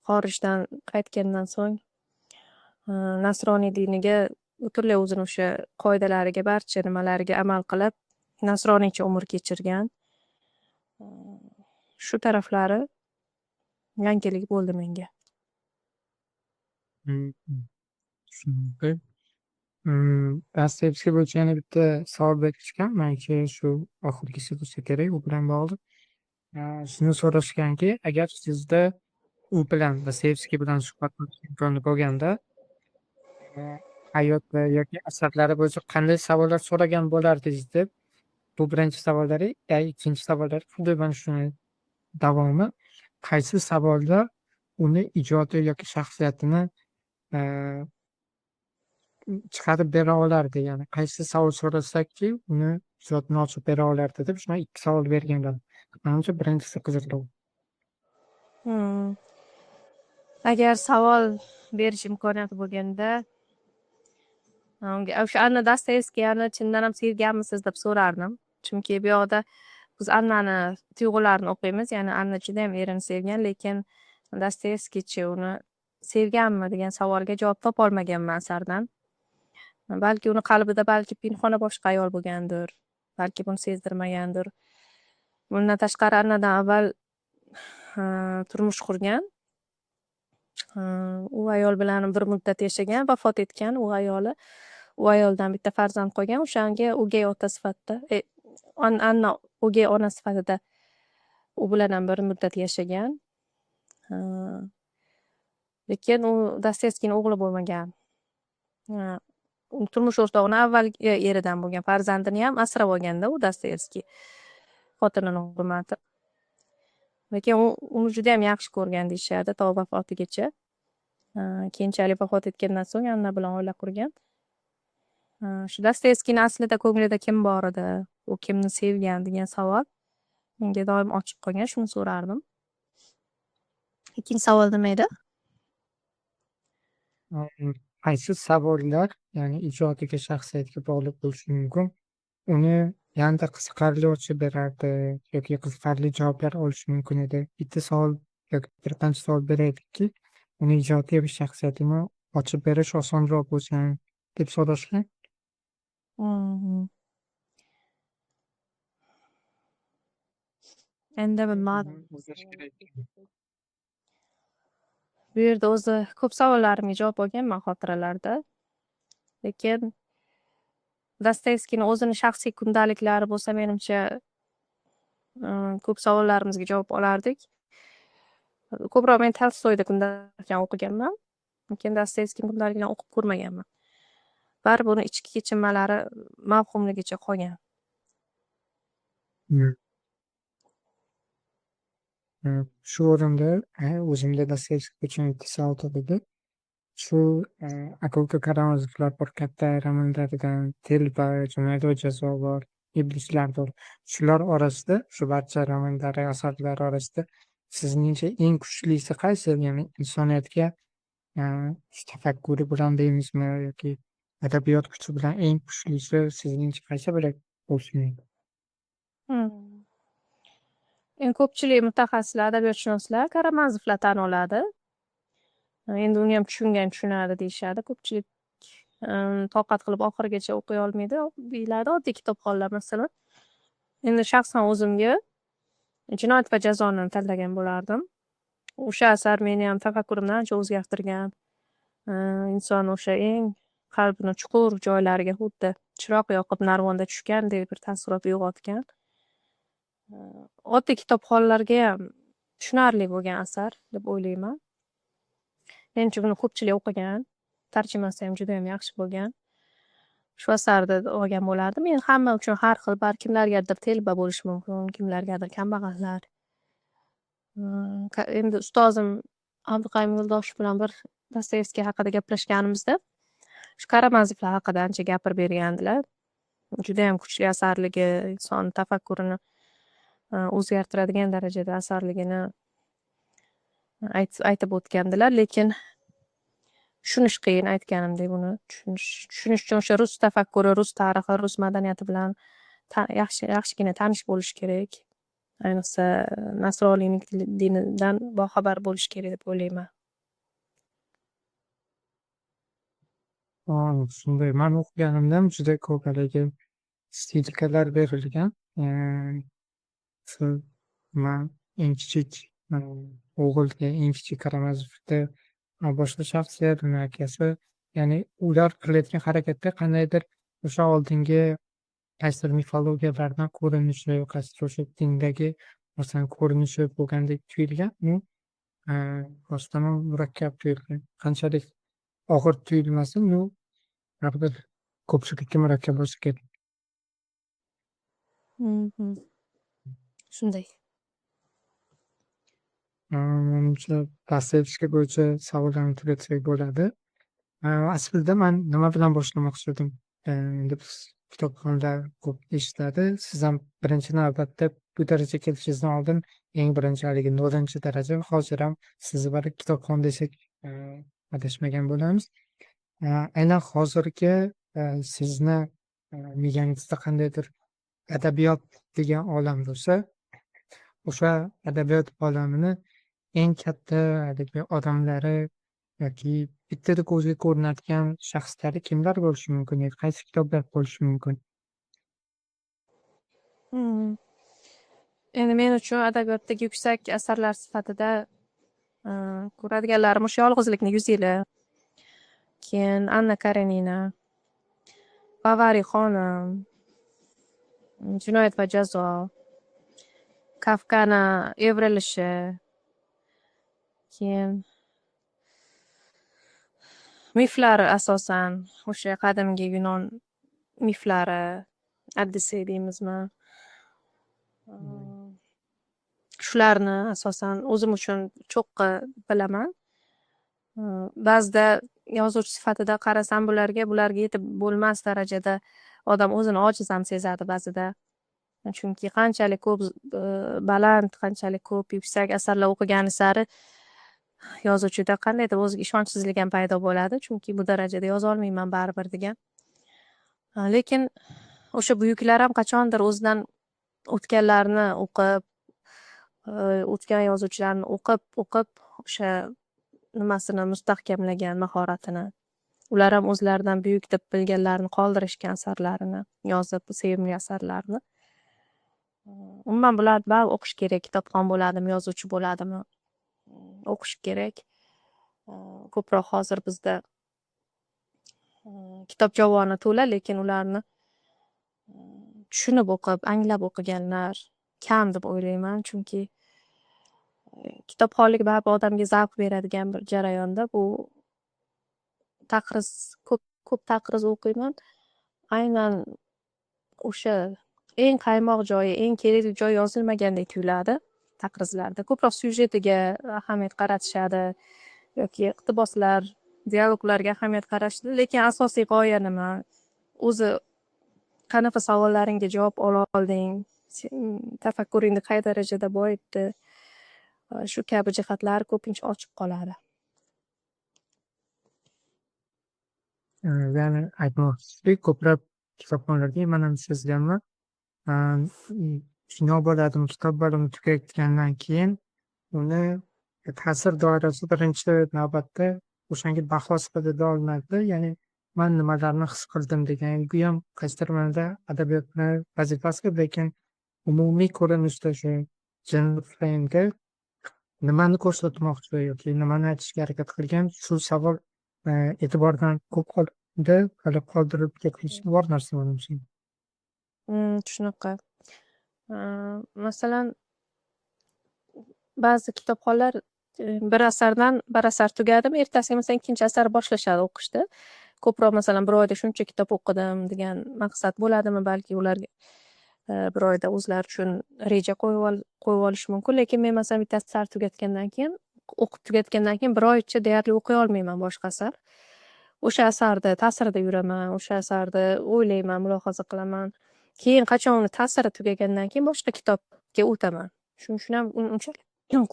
Xorijdan qaytgandan so'ng nasroniy diniga butunlay o'zini o'sha qoidalariga, barcha nimalariga amal qilib, nasroniycha umr kechirgan. Shu taraflari yangilik bo'ldi menga. Tushunarli. Dostoyevskiy bo'yicha yana bitta savol berishgan. Manimcha, shu oxirgisi bo'lsa kerak u bilan bog'liq. Shuni so'rashganki, agar sizda u bilan, Dostoyevskiy bilan suhbat qilish imkoni bo'lganda, hayot va yoki asarlari bo'yicha qanday savollar so'ragan bo'lardingiz deb. Bu birinchi savollari. Ikkinchi savollari xuddi mana shuni davomi. Qaysi savollar uni ijodi yoki shaxsiyatini chiqarib bera olardi, ya'ni qaysi savol so'rasakki, uni ijodini ochib bera olardi deb shunaqa ikki savol berganlar. Manimcha, birinchisi qiziqroq. Agar savol berish imkoniyati bo'lganda, unga o'sha Anna Dostoyevskiyani chindan ham sevganmisiz deb so'rardim. Chunki bu yoqda biz Annani tuyg'ularini o'qiymiz, ya'ni Anna judayam erini sevgan, lekin Dostoyevskiychi, uni sevganmi degan savolga javob topolmaganman asardan. Balki uni qalbida balki pinhona boshqa ayol bo'lgandir, balki buni sezdirmagandir. Bundan tashqari, Annadan avval turmush qurgan. U ayol bilan bir muddat yashagan, vafot etgan u ayoli. U ayoldan bitta farzand qolgan. O'shanga o'gay ota sifatida, Anna o'gay ona sifatida u bilan ham bir muddat yashagan. Lekin u Dostoyevskiyni o'g'li bo'lmagan. Turmush o'rtog'ini avvalgi eridan bo'lgan farzandiniyam asrab olganda u Dostoyevskiy xotinini hurmati. Lekin u uni judayam yaxshi ko'rgan deyishadi to vafotigacha. Keyinchalik vafot etgandan so'ng Anna bilan oila qurgan. Shu Dostoyevskiyni aslida ko'nglida kim bor edi, u kimni sevgan degan savol menga doim ochiq qolgan, shuni so'rardim. Ikkinchi savol nima edi? Qaysi savollar, ya'ni ijodiga, shaxsiyatiga bog'liq bo'lishi mumkin, uni yanada qiziqarli ochib berardi yoki qiziqarli javoblar olish mumkin edi. Bitta savol yoki bir qancha savol beraylikki, uni ijodiy va shaxsiyatini ochib berish osonroq bo'lsin deb so'rashgan. Endi bilmadim. Bu yerda o'zi ko'p savollarimga javob olganman xotiralarda. Lekin Dostoyevskiyni o'zini shaxsiy kundaliklari bo'lsa, menimcha, ko'p savollarimizga javob olardik. Ko'proq men Tolstoyni kundaliklarni o'qiganman. Lekin Dostoyevskiyni kundaliklarini o'qib ko'rmaganman. Baribir uni ichki kechinmalari mavhumligicha qolgan. Shu o'rinda o'zimda Dostoyevskiy uchun bitta savol tug'ildi. Shu aka uka Karamazovlar bor, katta romanlaridan Telba, Jinoyat va jazo bor, Iblislar bor. Shular orasida, shu barcha romanlari, asarlari orasida sizningcha eng kuchlisi qaysi? Ya'ni insoniyatga tafakkuri bilan deymizmi yoki adabiyot kuchi bilan eng kuchlisi sizningcha qaysi biri bo'lishi mumkin? Endi ko'pchilik mutaxassislar, adabiyotshunoslar Karamazovlar tan oladi. Endi uniyam tushungan tushunadi deyishadi. Ko'pchilik toqat qilib oxirigacha o'qiy olmaydi deyiladi oddiy kitobxonlar masalan. Endi shaxsan o'zimga Jinoyat va jazoni tanlagan bo'lardim. O'sha asar meniyam tafakkurimni ancha o'zgartirgan. Inson o'sha eng qalbini chuqur joylariga xuddi chiroq yoqib narvonda tushgandek bir taassurot uyg'otgan. Oddiy kitobxonlargayam tushunarli bo'lgan asar deb o'ylayman. Menimcha buni ko'pchilik o'qigan. Tarjimasiyam judayam yaxshi bo'lgan. Shu asarni olgan bo'lardim. Endi hamma uchun har xil, balki kimlargadir telba bo'lishi mumkin, kimlargadir kambag'allar. Endi ustozim Abduqayum Yo'ldoshev bilan bir Dostoyevskiy haqida gaplashganimizda shu Karamazovlar haqida ancha gapirib bergandilar. Judayam kuchli asarligi, inson tafakkurini o'zgartiradigan darajada asarligini aytib o'tgandilar, lekin tushunish qiyin, aytganimdek, buni tushunish uchun o'sha rus tafakkuri, rus tarixi, rus madaniyati bilan yaxshi, yaxshigina tanish bo'lish kerak. Ayniqsa nasroniylik dinidan boxabar bo'lish kerak deb o'ylayman. Shunday. Man o'qiganimda ham juda ko'p haligi stilkalar berilgan. Shu man eng kichik o'g'ilga, eng kichik Karamazovda boshqa shaxsiyat, uni akasi, ya'ni ular qilayotgan harakatda qandaydir o'sha oldingi qaysidir mifologiyalardan ko'rinishi, qaysidir o'sha dindagi masalan ko'rinishi bo'lgandek tuyulgan. U rostdan ham murakkab tuyulgan. Qanchalik og'ir tuyulmasin, u baribir ko'pchilikka murakkab bo'lsa kerak. Shunday. Manimcha, Dostoyevskiy bo'yicha savollarni tugatsak bo'ladi. Aslida man nima bilan boshlamoqchi edim? Endi biz kitobxonlar ko'p eshitadi. Siz ham birinchi navbatda bu darajaga kelishingizdan oldin eng birinchi haligi nollinchi daraja, hozir ham sizni bir kitobxon desak, adashmagan bo'lamiz. Aynan hozirgi sizni miyangizda qandaydir adabiyot degan olam bo'lsa, o'sha adabiyot olamini eng katta haligi odamlari yoki bittada ko'zga ko'rinadigan shaxslari kimlar bo'lishi mumkin yoki qaysi kitoblar bo'lishi mumkin? Endi men uchun adabiyotdagi yuksak asarlar sifatida Ko'radiganlarim o'sha Yolg'izlikning yuz yili, keyin Anna Karenina, Bovari xonim, Jinoyat va jazo, Kafkani Evrilishi, keyin miflar, asosan o'sha qadimgi yunon miflari, Oddisey deymizmi, shularni asosan o'zim uchun cho'qqi bilaman. Ba'zida yozuvchi sifatida qarasam bularga yetib bo'lmas darajada odam o'zini ojiz ham sezadi ba'zida. Chunki qanchalik ko'p baland, qanchalik ko'p yuksak asarlar o'qigani sari yozuvchida qandaydir o'ziga ishonchsizlik ham paydo bo'ladi, chunki bu darajada yozolmayman baribir degan. Lekin o'sha buyuklar ham qachondir o'zidan o'tganlarni o'qib, o'tgan yozuvchilarni o'qib o'qib o'sha nimasini mustahkamlagan, mahoratini. Ular ham o'zlaridan buyuk deb bilganlarini qoldirishgan, asarlarini yozib, sevimli asarlarini. Umuman, bularni baribir o'qish kerak, kitobxon bo'ladimi, yozuvchi bo'ladimi, o'qish kerak. Ko'proq hozir bizda kitob javoni to'la, lekin ularni tushunib o'qib, anglab o'qiganlar kam deb o'ylayman, chunki kitobxonlik baribir odamga zavq beradigan bir jarayonda. Bu taqriz, ko'p ko'p taqriz o'qiyman. Aynan o'sha eng qaymoq joyi, eng kerakli joyi yozilmagandek tuyuladi taqrizlarda. Ko'proq syujetiga ahamiyat qaratishadi yoki iqtiboslar, dialoglarga ahamiyat qaratishadi, lekin asosiy g'oya nima, o'zi qanaqa savollaringga javob ola olding, tafakkuringni qay darajada boyitdi, shu kabi jihatlar ko'pincha ochiq qoladi. Ya'ni aytmoqchisizki, ko'plab kitobxonlarga man ham sezganman. Kino bo'ladimi, kitob bo'ladimi, tugatgandan keyin uni ta'sir doirasi birinchi navbatda o'shanga baho sifatida olinadi. Ya'ni man nimalarni his qildim degan, bu ham qaysidir ma'noda adabiyotni vazifasi, lekin umumiy ko'rinishda shu general nimani ko'rsatmoqchi yoki nimani aytishga harakat qilgan, shu savol e'tibordan ko'p holda hali qoldirib ketilishi bor narsa manimcha. Shunaqa. Masalan, ba'zi kitobxonlar bir asardan, bir asar tugadimi, ertasiga, masalan, ikkinchi asar boshlashadi o'qishda. Ko'proq, masalan, bir oyda shuncha kitob o'qidim degan maqsad bo'ladimi, balki ularga bir oyda o'zlari uchun reja qo'yib olishi mumkin. Lekin men, masalan, bitta asar tugatgandan keyin, o'qib tugatgandan keyin bir oycha deyarli o'qiy olmayman boshqa asar. O'sha asarni ta'sirida yuraman, o'sha asarni o'ylayman, mulohaza qilaman. Keyin qachon uni ta'siri tugagandan keyin boshqa kitobga o'taman. Shuning uchun ham unchalik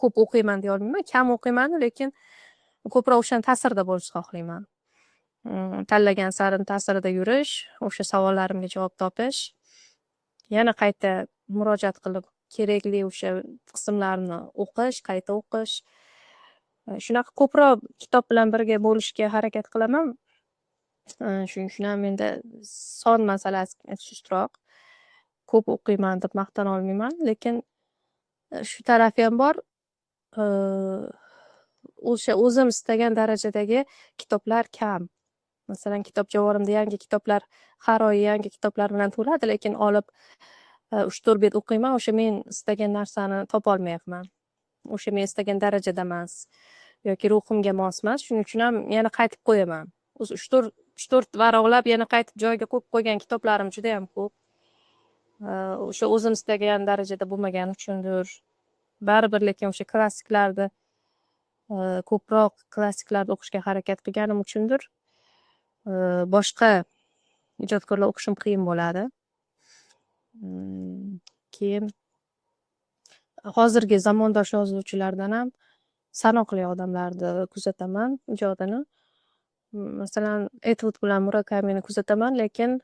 ko'p o'qiyman deya olmayman. Kam o'qiymanu, lekin ko'proq o'shani ta'sirida bo'lishni xohlayman. Tanlagan asarim ta'sirida yurish, o'sha savollarimga javob topish, yana qayta murojaat qilib kerakli o'sha qismlarni o'qish, qayta o'qish. Shunaqa ko'proq kitob bilan birga bo'lishga harakat qilaman. Shuning uchun ham menda son masalasi sustroq. Ko'p o'qiyman deb maqtana olmayman, lekin shu tarafiyam bor. O'sha o'zim istagan darajadagi kitoblar kam. Masalan, kitob javonimda yangi kitoblar har oy yangi kitoblar bilan to'ladi, lekin olib 3-4 bet o'qiyman, o'sha men istagan narsani topolmayapman. O'sha men istagan darajada emas yoki ruhimga mos emas. Shuning uchun ham yana qaytib qo'yaman. O'zi 3-4 varaqlab yana qaytib joyiga qo'yib qo'ygan kitoblarim judayam ko'p. O'sha o'zim istagan darajada bo'lmagani uchundir. Baribir lekin o'sha klassiklarni, ko'proq klassiklarni o'qishga harakat qilganim uchundir, boshqa ijodkorlar o'qishim qiyin bo'ladi. Keyin hozirgi zamondosh yozuvchilardan ham sanoqli odamlarni kuzataman ijodini. Masalan, Etvud bilan Murakamini kuzataman, lekin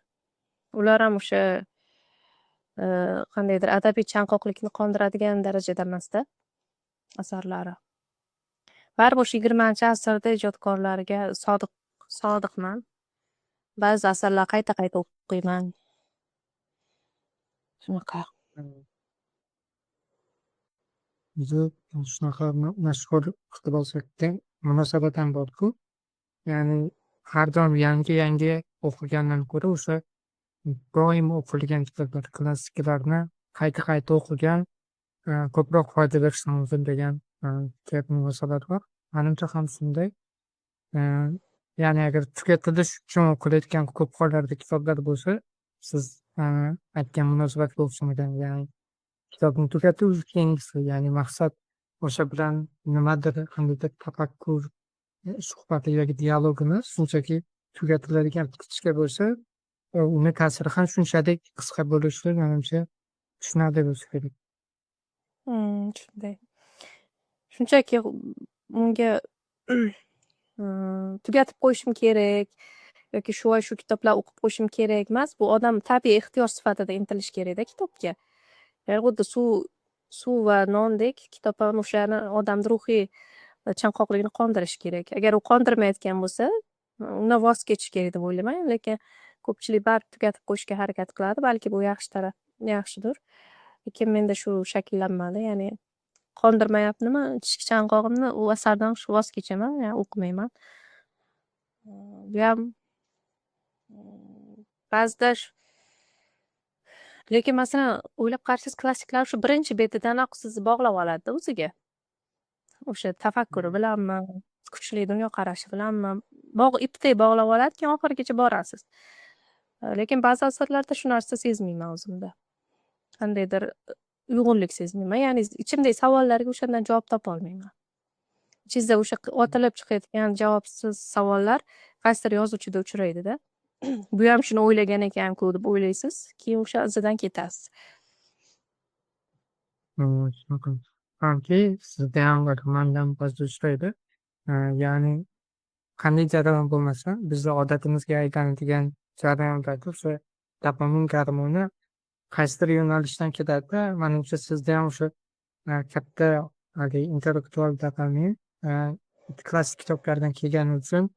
ular ham o'sha qandaydir adabiy chanqoqlikni qondiradigan darajada emasda asarlari. Baribir o'sha 20-asrda ijodkorlariga sodiqman. Ba'zi asarlar qayta qayta o'qiyman. Shunaqa. O'zi shunaqa mashhur iqtibosga munosabat ham bor-ku. Ya'ni har doim yangi-yangi o'qigandan ko'ra o'sha doim o'qilgan kitoblar, klassiklarni qayta-qayta o'qigan ko'proq foyda berishi mumkin degan munosabat bor. Manimcha ham shunday. Ya'ni agar tugatilish uchun o'qilayotgan ko'p hollarda kitoblar bo'lsa, siz aytgan munosabatga o'xshamagan. Ya'ni kitobni tugatuv keyingisi, ya'ni maqsad o'sha bilan nimadir, qandaydir tafakkur suhbati yoki dialog emas, shunchaki tugatiladigan птичка bo'lsa, uni ta'siri ham shunchalik qisqa bo'lishi, manimcha, tushunarli bo'lsa kerak. Shunday. Shunchaki unga tugatib qo'yishim kerak yoki shu oy shu kitoblar o'qib qo'yishim kerak emas. Bu odam tabiiy ehtiyoj sifatida intilishi kerakda kitobga. Ya'ni xuddi suv va nondek kitob ham o'shani odamni ruhiy chanqoqligini qondirishi kerak. Agar u qondirmayotgan bo'lsa, undan voz kechish kerak deb o'ylayman. Lekin ko'pchilik baribir tugatib qo'yishga harakat qiladi. Balki bu yaxshi taraf, yaxshidir. Lekin menda shu shakllanmadi. Ya'ni qondirmayaptimi ichki chanqog'imni, u asardan voz kechaman, ya'ni o'qimayman. Buyam ba'zida. Lekin, masalan, o'ylab qarasangiz, klassiklar shu birinchi betidanoq sizni bog'lab oladida o'ziga. O'sha tafakkuri bilanmi, kuchli dunyoqarashi bilanmi, ipdek bog'lab oladi, keyin oxirigacha borasiz. Lekin ba'zi asarlarda shu narsa sezmayman o'zimda. Qandaydir uyg'unlik sezmayman. Ya'ni ichimdagi savollarga o'shandan javob topolmayman. Ichingizda o'sha otilib chiqayotgan javobsiz savollar qaysidir yozuvchida uchraydida. Buyam shuni o'ylagan ekan-ku deb o'ylaysiz, keyin o'sha izidan ketasiz. Shunaqa. Balki sizdayam va mandam ba'zida uchraydi. Ya'ni qanday jarayon bo'lmasin, bizni odatimizga aylanadigan jarayonlarda o'sha dopamin gormoni qaysidir yo'nalishdan keladida. Manimcha, sizdayam o'sha katta haligi intellektual dopamin klassik kitoblardan kelgani uchun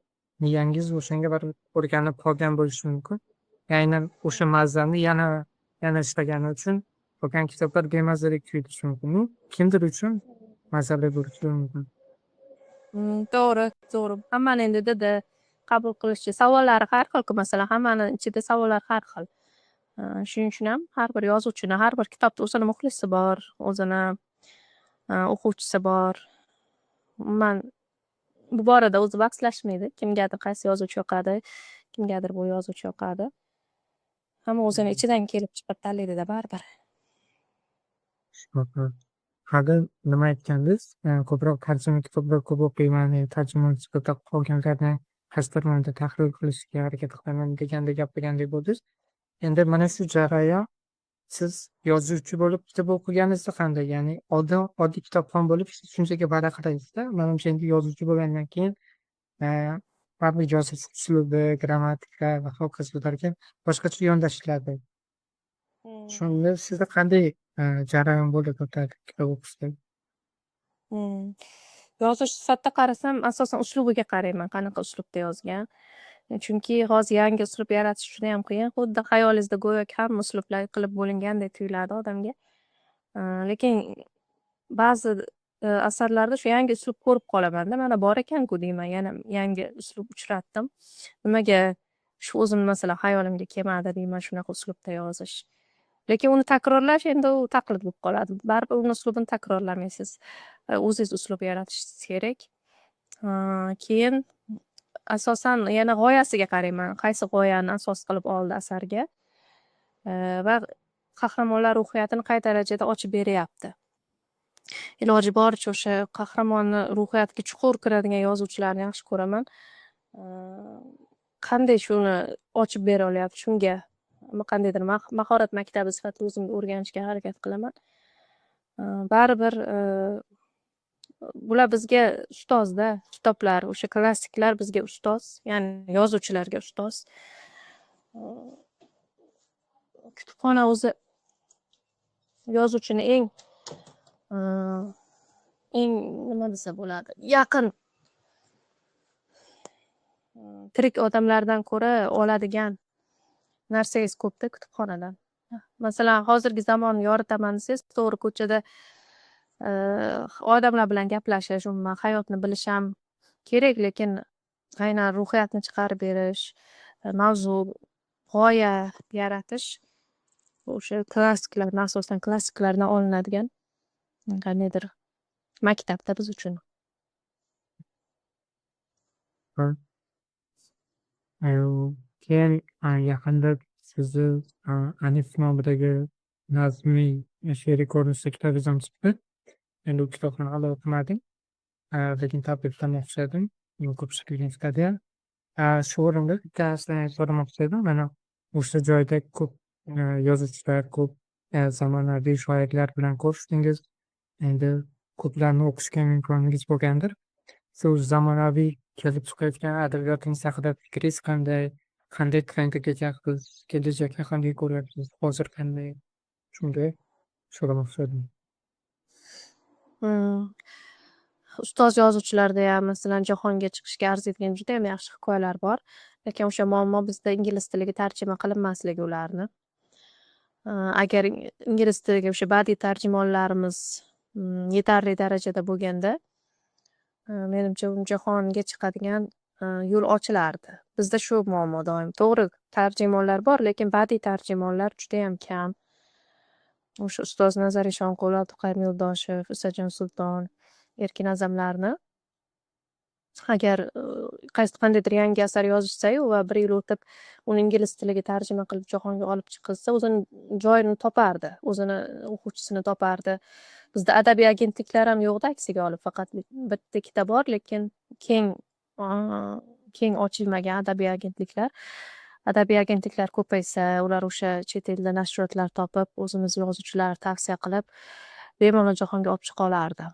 miyangiz o'shanga baribir o'rganib qolgan bo'lishi mumkin. Aynan o'sha mazani yana yana ishlagani uchun qolgan kitoblar bemazalik tuyulishi mumkin. Kimdir uchun mazali bo'lishi mumkin. To'g'ri. Hammani endi didi, qabul qilishi, savollari har xil-ku, masalan, hammani ichida savollar har xil. Shuning uchun ham har bir yozuvchini, har bir kitobni o'zini muxlisi bor, o'zini o'quvchisi bor. Umuman, bu borada o'zi bahslashmaydi. Kimgadir qaysi yozuvchi yoqadi, kimgadir bu yozuvchi yoqadi. Hamma o'zini ichidan kelib chiqib tanlaydida baribir. Shunaqa. Hali nima aytgandingiz? Ko'proq tarjima kitoblar ko'p o'qiyman, tarjimon sifatida qolganlarni qaysidir ma'noda tahlil qilishga harakat qilaman degandek gapirgandek bo'ldingiz. Endi mana shu jarayon siz yozuvchi bo'lib kitob o'qiganingizda qanday? Ya'ni oldin oddiy kitobxon bo'lib shunchaki varaqlaysizda. Manimcha, endi yozuvchi bo'lgandan keyin baribir yozish uslubi, grammatika va hokazolarga boshqacha yondashiladi. Shunda sizda qanday jarayon bo'lib o'tadi kitob o'qishda? Yozuvchi sifatida qarasam, asosan uslubiga qarayman, qanaqa uslubda yozgan. Chunki hozir yangi uslub yaratish judayam qiyin. Xuddi xayolingizda go'yoki hamma uslublar qilib bo'lingandek tuyuladi odamga. Lekin ba'zi asarlarda shu yangi uslub ko'rib qolamanda, mana bor ekan-ku deyman, yana yangi uslub uchratdim. Nimaga shu o'zim, masalan, xayolimga kelmadi deyman shunaqa uslubda yozish. Lekin uni takrorlash endi u taqlid bo'lib qoladi. Baribir uni uslubini takrorlamaysiz. O'zingiz uslub yaratishingiz kerak. Keyin asosan yana g'oyasiga qarayman. Qaysi g'oyani asos qilib oldi asarga va qahramonlar ruhiyatini qay darajada ochib beryapti. Iloji boricha o'sha qahramonni ruhiyatiga chuqur kiradigan yozuvchilarni yaxshi ko'raman. Qanday shuni ochib bera olyapti, shunga qandaydir mahorat maktabi sifatida o'zimga o'rganishga harakat qilaman. Baribir bular bizga ustozda, kitoblar, o'sha klassiklar bizga ustoz, ya'ni yozuvchilarga ustoz. Kutubxona o'zi yozuvchini eng, nima desa bo'ladi, yaqin, tirik odamlardan ko'ra oladigan narsangiz ko'pda kutubxonadan. Masalan, hozirgi zamonni yoritaman desangiz, to'g'ri, ko'chada Odamlar bilan gaplashish, umuman hayotni bilish ham kerak, lekin aynan ruhiyatni chiqarib berish, mavzu, g'oya yaratish o'sha klassiklardan, asosan klassiklardan olinadigan qandaydir maktabda biz uchun. Keyin yaqinda sizni Anif nomidagi nazmiy, she'riy ko'rinishda kitobingiz ham chiqdi. Endi u kitobni hali o'qimadim, lekin tabriklamoqchi edim. Ko'pchilikning chiqadi. Shu o'rinda bitta narsani so'ramoqchi edim. Mana o'sha joyda ko'p yozuvchilar, ko'p zamonaviy shoirlar bilan ko'rishdingiz. Endi ko'plarni o'qishga imkoningiz bo'lgandir. Shu zamonaviy kelib chiqayotgan adabiyotingiz haqida fikringiz qanday? Qanday trendga ketyapmiz? Kelajakni qanday ko'ryapsiz? Hozir qanday? Shunday so'ramoqchi edim. Ustoz yozuvchilardayam, masalan, jahonga chiqishga arziydigan judayam yaxshi hikoyalar bor. Lekin o'sha muammo bizda ingliz tiliga tarjima qilinmasligi ularni. Agar ingliz tiliga o'sha badiiy tarjimonlarimiz yetarli darajada bo'lganda, menimcha, jahonga chiqadigan yo'l ochilardi. Bizda shu muammo doim. To'g'ri, tarjimonlar bor, lekin badiiy tarjimonlar judayam kam. O'sha ustoz Nazar Eshonqul, Abduqayum Yo'ldoshev, Isajon Sulton, Erkin A'zamlarni agar qaysi qandaydir yangi asar yozishsayu va bir yil o'tib uni ingliz tiliga tarjima qilib jahonga olib chiqilsa, o'zini joyini topardi, o'zini o'quvchisini topardi. Bizda adabiy agentliklar ham yo'qda, aksiga olib, faqat bitta ikkita bor, lekin keng ochilmagan adabiy agentliklar. Adabiy agentliklar ko'paysa, ular o'sha chet elda nashriyotlar topib, o'zimiz yozuvchilarni tavsiya qilib, bemalol jahonga olib chiqa olardi.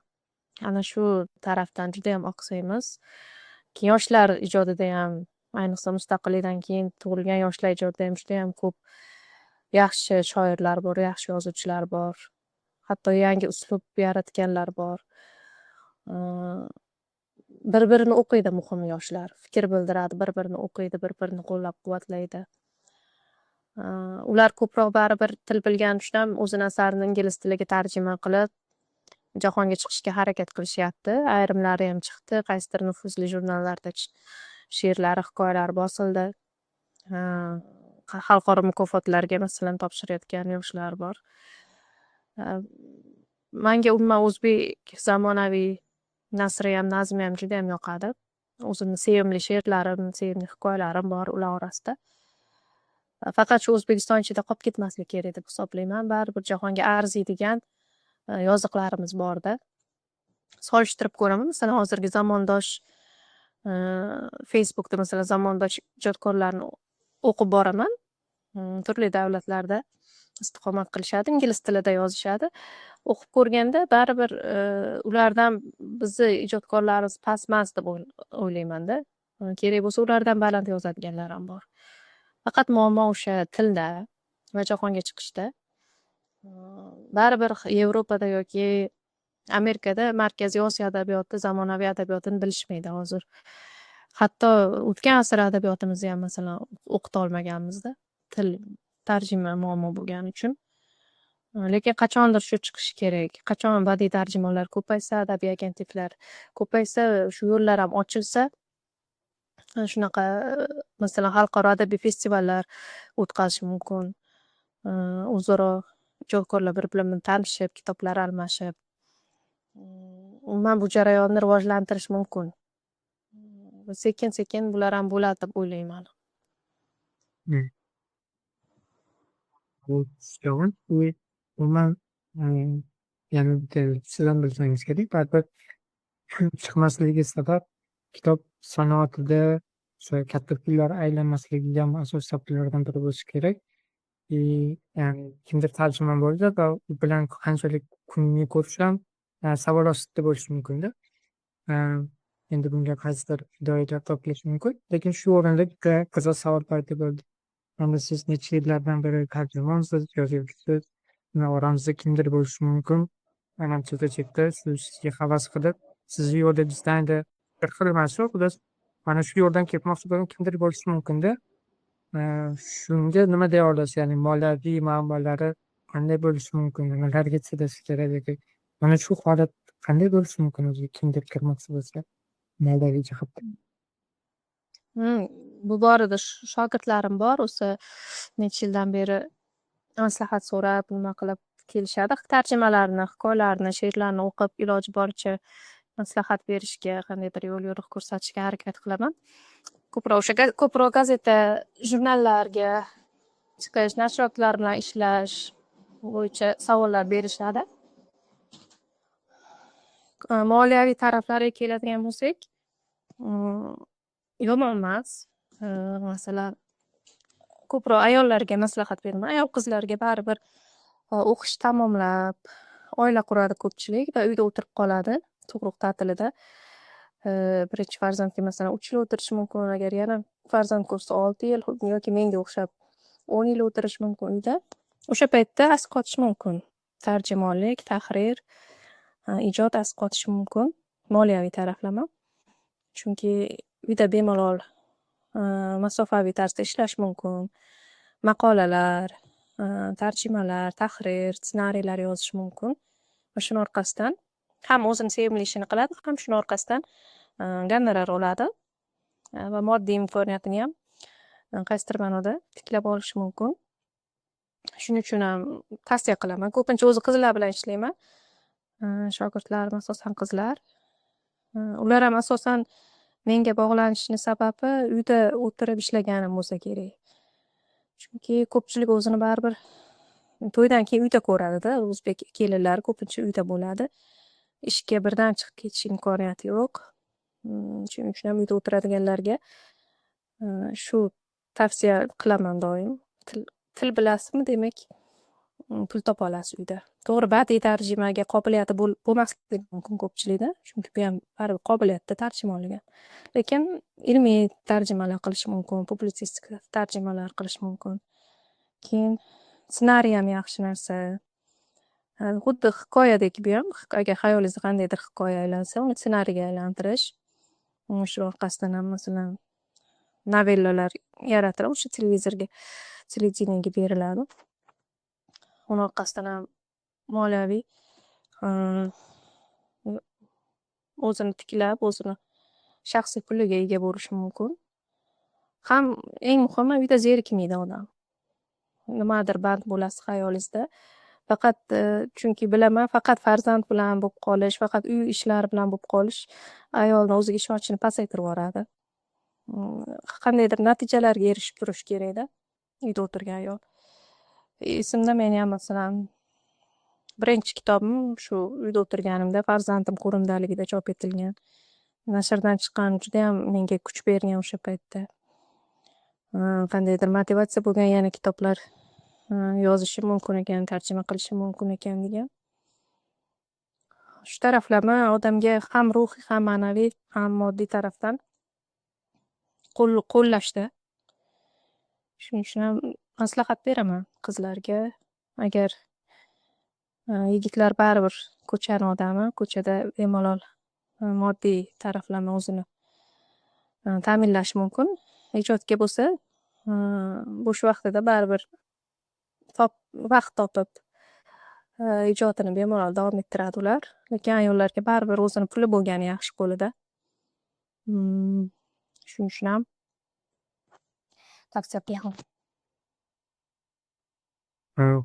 Ana shu tarafdan judayam oqsaymiz. Keyin yoshlar ijodidayam, ayniqsa mustaqillikdan keyin tug'ilgan yoshlar ijodidayam judayam ko'p yaxshi shoirlar bor, yaxshi yozuvchilar bor. Hatto yangi uslub yaratganlar bor. Bir birini o'qiydi muhimi yoshlar. Fikr bildiradi, bir birini o'qiydi, bir birini qo'llab quvvatlaydi. Ular ko'proq baribir til bilgani uchun ham o'zini asarini ingliz tiliga tarjima qilib, jahonga chiqishga harakat qilishyapti. Ayrimlariyam chiqdi, qaysidir nufuzli jurnallarda she'rlari, hikoyalari bosildi. Xalqaro mukofotlarga, masalan, topshirayotgan yoshlar bor. Manga umuman o'zbek zamonaviy nasriyam, nazmiyam judayam yoqadi. O'zimni sevimli she'rlarim, sevimli hikoyalarim bor ular orasida. Faqat shu O'zbekiston ichida qolib ketmasligi kerak deb hisoblayman. Baribir jahonga arziydigan yoziqlarimiz borda. Solishtirib ko'raman, masalan, hozirgi zamondosh, Facebookda, masalan, zamondosh ijodkorlarni o'qib boraman. Turli davlatlarda istiqomat qilishadi, ingliz tilida yozishadi. O'qib ko'rganda baribir ulardan bizni ijodkorlarimiz past emas deb o'ylaymanda. Kerak bo'lsa, ulardan baland yozadiganlar ham bor. Faqat muammo o'sha tilda va jahonga chiqishda. Baribir Yevropada yoki Amerikada Markaziy Osiyo adabiyoti, zamonaviy adabiyotini bilishmaydi hozir. Hatto o'tgan asr adabiyotimizni ham, masalan, o'qitolmaganmizda. Til, tarjima muammo bo'lgani uchun. Lekin qachondir shu chiqishi kerak. Qachon badiiy tarjimonlar ko'paysa, adabiy agentliklar ko'paysa, shu yo'llar ham ochilsa, shunaqa, masalan, xalqaro adabiy festivallar o'tkazish mumkin. O'zaro ijodkorlar bir biri bilan tanishib, kitoblar almashib, umuman bu jarayonni rivojlantirish mumkin. Sekin sekin bular ham bo'ladi deb o'ylayman. Bu umuman, yana bitta siz ham bilsangiz kerak, baribir chiqmasligi sabab kitob sanoatida o'sha katta pullar aylanmasligiga ham asosiy sabablardan biri bo'lishi kerak. И ya'ni kimdir tarjimon bo'ldi va u bilan qanchalik kunni ko'rish ham savol ostida bo'lishi mumkinda. Endi bunga qaysidir hidoyatlar topilishi mumkin. Lekin shu o'rinda bitta qiziq savol paydo bo'ldi. Mana siz necha yillardan beri tarjimonsiz, yozuvchisiz. Oramizda kimdir bo'lishi mumkin. Manimcha, kelajakda shu sizga havas qilib, sizni yo'lingizdan endi bir xil emas u, xullas, mana shu yo'ldan ketmoqchi bo'lgan kimdir bo'lishi mumkinda. Shunga nima deya olasiz? Ya'ni moliyaviy manbalari qanday bo'lishi mumkin? Nimalarga chidashi kerak yoki Mana shu holat qanday bo'lishi mumkin o'zi kimdir kirmoqchi bo'lsa, moliyaviy jihatdan? Bu borada shogirdlarim bor, o'sha necha yildan beri maslahat so'rab, nima qilib kelishadi. Tarjimalarni, hikoyalarni, she'rlarni o'qib, iloji boricha maslahat berishga, qandaydir yo'l yo'riq ko'rsatishga harakat qilaman. Ko'proq o'sha ko'proq gazeta, jurnallarga chiqish, nashriyotlar bilan ishlash bo'yicha savollar berishadi. Moliyaviy taraflariga keladigan bo'lsak, yomon emas. Masalan, ko'proq ayollarga maslahat beraman. Ayol qizlarga baribir o'qish tamomlab, oila quradi ko'pchilik va uyda o'tirib qoladi tug'ruq ta'tilida. Birinchi farzandga, masalan, 3 yil o'tirishi mumkin, agar yana farzand ko'rsa, 6 yil yoki menga o'xshab 10 yil o'tirishi mumkin uyda. O'sha paytda asqotishi mumkin. Tarjimonlik, tahrir, ijod asqotishi mumkin moliyaviy taraflama. Chunki uyda bemalol masofaviy tarzda ishlash mumkin. Maqolalar, tarjimalar, tahrir, ssenariylar yozish mumkin va shuni orqasidan ham o'zini sevimli ishini qiladi, ham shuni orqasidan gonorar oladi va moddiy imkoniyatiniyam qaysidir ma'noda tiklab olishi mumkin. Shuning uchun ham tavsiya qilaman. Ko'pincha o'zi qizlar bilan ishlayman. Shogirdlarim asosan qizlar. Ular ham asosan menga bog'lanishini sababi uyda o'tirib ishlaganim bo'lsa kerak. Chunki ko'pchilik o'zini baribir to'ydan keyin uyda ko'radida. O'zbek kelinlari ko'pincha uyda bo'ladi. Ishga birdan chiqib ketish imkoniyati yo'q. Shuning uchun ham uyda o'tiradiganlarga shu tavsiya qilaman doim. Til bilasizmi, demak, pul topa olasiz uyda. To'g'ri, badiiy tarjimaga qobiliyati bo'lmasligi mumkin ko'pchilikda, chunki buyam baribir qobiliyatda tarjimonlik ham. Lekin ilmiy tarjimalar qilish mumkin, publitsistik tarjimalar qilish mumkin. Keyin ssenariy ham yaxshi narsa. Xuddi hikoyadek buyam, agar xayolingizda qandaydir hikoya aylansa, uni ssenariyga aylantirish. Shu orqasidan ham, masalan, novellalar yaratilib, o'sha televizorga, televideniyaga beriladi. Uni orqasidan ham moliyaviy o'zini tiklab, o'zini shaxsiy puliga ega bo'lishi mumkin. Ham eng muhimi, uyda zerikmaydi odam. Nimadir band bo'lasiz xayolingizda. Faqat, chunki bilaman, faqat farzand bilan bo'lib qolish, faqat uy ishlari bilan bo'lib qolish ayolni o'ziga ishonchini pasaytirib yuboradi. Qandaydir natijalarga erishib turish kerakda uyda o'tirgan ayol. Esimda, meniyam, masalan, birinchi kitobim shu uyda o'tirganimda, farzandim qo'limdaligida chop etilgan. Nashrdan chiqqani judayam menga kuch bergan o'sha paytda. Qandaydir motivatsiya bo'lgan, yana kitoblar yozishim mumkin ekan, tarjima qilishim mumkin ekan degan. Shu taraflama odamga ham ruhiy, ham ma'naviy, ham moddiy tarafdan qo'llashda. Shuning uchun ham maslahat beraman qizlarga. Agar yigitlar baribir ko'chani odami, ko'chada bemalol moddiy taraflama o'zini ta'minlashi mumkin. Ijodga bo'lsa, bo'sh vaqtida baribir vaqt topib, ijodini bemalol davom ettiradi ular. Lekin ayollarga baribir o'zini puli bo'lgani yaxshi qo'lida. Shuning uchun ham tavsiya qilaman.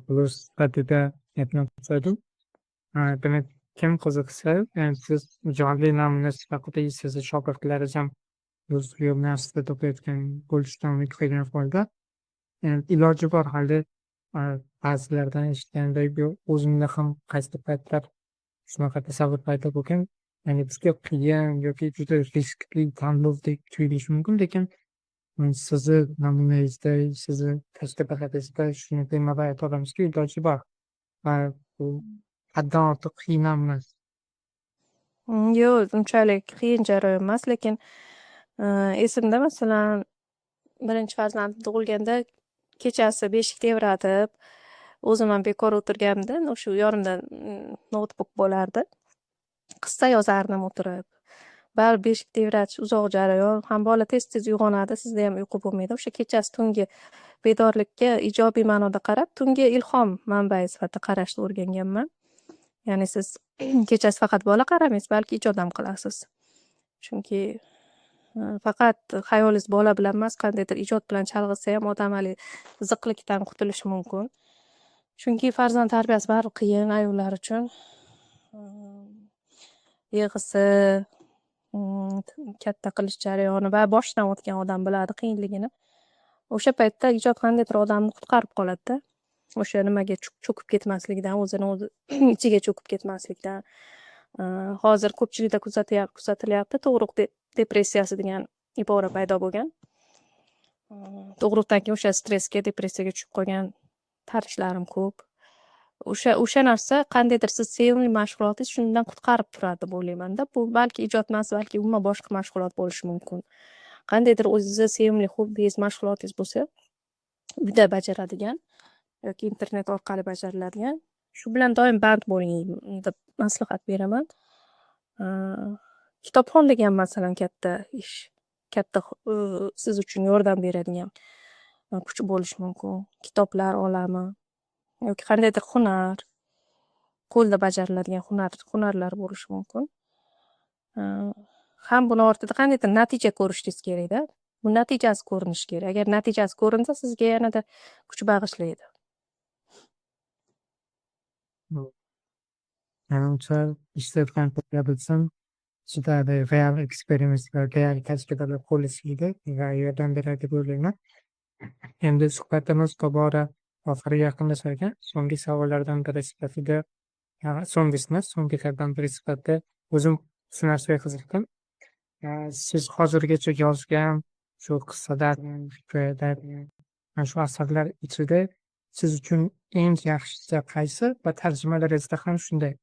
Xulosa sifatida aytmoqchi. Demak, kim qiziqsa, siz jonli namuna sifatida sizni shogirdlaringiz ham o'z yo'nalishida topayotgan bo'lishdan umid qilgan holda, iloji bor, hali ba'zilardan eshitgandek, o'zimda ham qaysidir paytlar shunaqa tasavvur paydo bo'lgan. Ya'ni bizga qiyin yoki juda riskli tanlovdek tuyulishi mumkin, lekin sizni namunangizda, sizni tajribalaringizda shuni bemalol ayta olamizki, iloji bor va bu haddan ortiq qiyin ham emas. Yo'q, unchalik qiyin jarayon emas, lekin esimda, masalan, birinchi farzandim tug'ilganda kechasi beshik tebratib, o'zim ham bekor o'tirganimda, o'sha yonimda noutbuk bo'lardi. Qissa yozardim o'tirib. Baribir beshik tebratish uzoq jarayon, ham bola tez-tez uyg'onadi, sizdayam uyqu bo'lmaydi. O'sha kechasi tungi bedorlikka ijobiy ma'noda qarab, tungi ilhom manbai sifatida qarashni o'rganganman. Ya'ni siz kechasi faqat bola qaramaysiz, balki ijod ham qilasiz. Chunki faqat xayolingiz bola bilan emas, qandaydir ijod bilan chalg'isa ham odam haligi ziqlikdan qutulishi mumkin. Chunki farzand tarbiyasi baribir qiyin ayollar uchun. Yig'isi, katta qilish jarayoni va boshidan o'tgan odam biladi qiyinligini. O'sha paytda ijod qandaydir odamni qutqarib qoladida. O'sha nimaga cho'kib ketmaslikdan, o'zini o'zi ichiga cho'kib ketmaslikdan. Hozir ko'pchilikda kuzatilyapti, tug'ruq depressiyasi degan ibora paydo bo'lgan. Tug'ruqdan keyin o'sha stressga, depressiyaga tushib qolgan tanishlarim ko'p. O'sha narsa, qandaydir siz sevimli mashg'ulotingiz shundan qutqarib turadi deb o'ylaymanda. Bu balki ijod emas, balki umuman boshqa mashg'ulot bo'lishi mumkin. Qandaydir o'zizni sevimli hobbingiz, mashg'ulotingiz bo'lsa, uyda bajaradigan yoki internet orqali bajariladigan, shu bilan doim band bo'ling deb maslahat beraman. Kitobxonlik ham, masalan, katta ish, katta siz uchun yordam beradigan kuch bo'lishi mumkin. Kitoblar olami yoki qandaydir hunar, qo'lda bajariladigan hunarlar bo'lishi mumkin. Ham buni ortida qandaydir natija ko'rishingiz kerakda. Bu natijasi ko'rinishi kerak. Agar natijasi ko'rinsa, sizga yanada kuch bag'ishlaydi. Menimcha, ishlayotgan bilsam, juda real experiencelar, real tajribalar qo'l va yordam beradi deb o'ylayman. Endi suhbatimiz tobora oxiriga yaqinlashar ekan, so'nggi savollardan biri sifatida, so'nggisi emas, so'nggilardan biri sifatida o'zim shu narsaga qiziqdim. Siz hozirgacha yozgan shu qissalar, hikoyalar, mana shu asarlar ichida siz uchun eng yaxshisi qaysi va tarjimalaringizda ham shunday.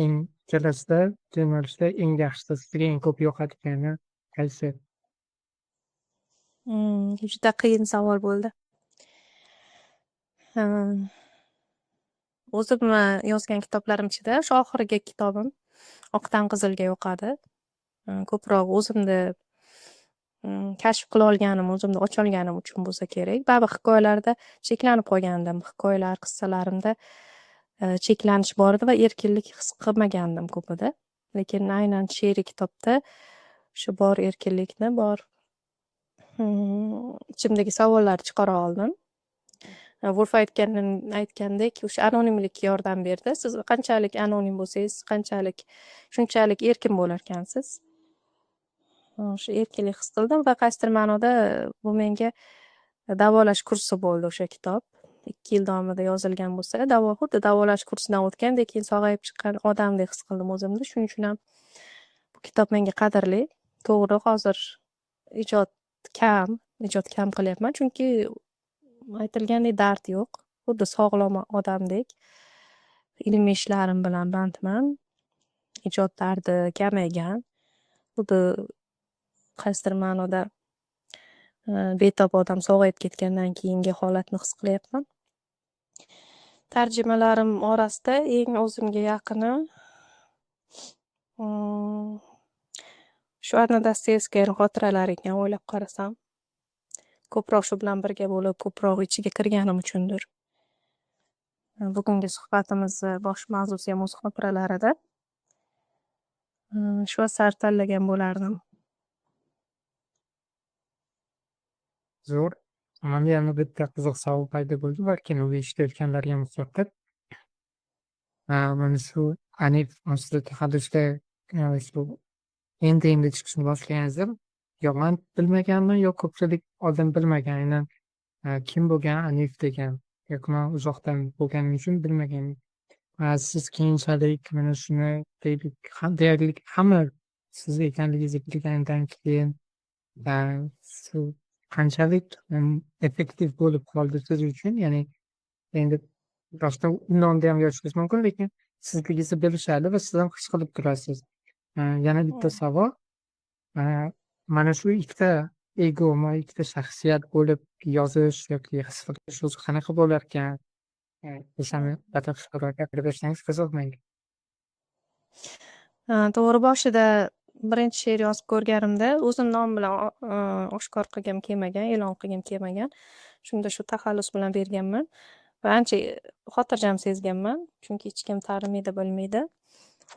Eng ikkalasida yo'nalishda eng yaxshisi, sizga eng ko'p yoqadigani qaysi? Juda qiyin savol bo'ldi. O'zimni yozgan kitoblarim ichida o'sha oxirgi kitobim, "Oqdan qizilga" yoqadi. Ko'proq o'zimni kashf qila olganim, o'zimni ocholganim uchun bo'lsa kerak. Baribir hikoyalarda cheklanib qolgandim. Hikoyalar, qissalarimda cheklanish bor edi va erkinlik his qilmagandim ko'pida. Lekin aynan she'riy kitobda o'sha bor erkinlikni, bor ichimdagi savollarni chiqara oldim. Wolf aytgandek, o'sha anonimlik yordam berdi. Siz qanchalik anonim bo'lsangiz, qanchalik, shunchalik erkin bo'larkansiz. O'sha erkinlik his qildim va qaysidir ma'noda bu menga davolash kursi bo'ldi o'sha kitob. 2 yil davomida yozilgan bo'lsa, xuddi davolash kursidan o'tgandek, keyin sog'ayib chiqqan odamdek his qildim o'zimni. Shuning uchun ham bu kitob menga qadrli. To'g'ri, hozir ijod kam qilyapman, chunki aytilgandek dard yo'q. Xuddi sog'lom odamdek ilmiy ishlarim bilan bandman. Ijod dardi kamaygan. Xuddi qaysidir ma'noda betob odam sog'ayib ketgandan keyingi holatni his qilyapman. Tarjimalarim orasida eng o'zimga yaqini shu Anna Dostoyevskayni xotiralari ekan, o'ylab qarasam. Ko'proq shu bilan birga bo'lib, ko'proq ichiga kirganim uchundir. Bugungi suhbatimizni bosh mavzusi ham o'z xotiralari. Shu asarni tanlagan bo'lardim. Zo'r. Manda yana bitta qiziq savol paydo bo'ldi, balki uni eshitayotganlarga ham qiziqdir. Mana shu Anif ostida taxallusda shu endi-endi chiqishni boshlaganingizda, yo man bilmaganman, yo ko'pchilik oldin bilmagan aynan kim bo'lgan Anif degan, yoki man uzoqdan bo'lganim uchun bilmaganman. Siz keyinchalik mana shuni, deylik, deyarli hamma siz ekanligingizni bilganidan keyin shu qanchalik effektiv bo'lib qoldi siz uchun? Ya'ni endi rostdan undan ham yozishingiz mumkin, lekin sizligingizni bilishadi va siz ham his qilib turasiz. Yana bitta savol. Mana shu ikkita ego, ikkita shaxsiyat bo'lib yozish yoki his qilish o'zi qanaqa bo'larkan? O'shani batafsilroq gapirib bersangiz, qiziq menga. To'g'ri, boshida birinchi she'r yozib ko'rganimda o'zim nom bilan oshkor qilgim kelmagan, e'lon qilgim kelmagan. Shunda shu taxallus bilan berganman. Va ancha xotirjam sezganman, chunki hech kim tanimaydi, bilmaydi.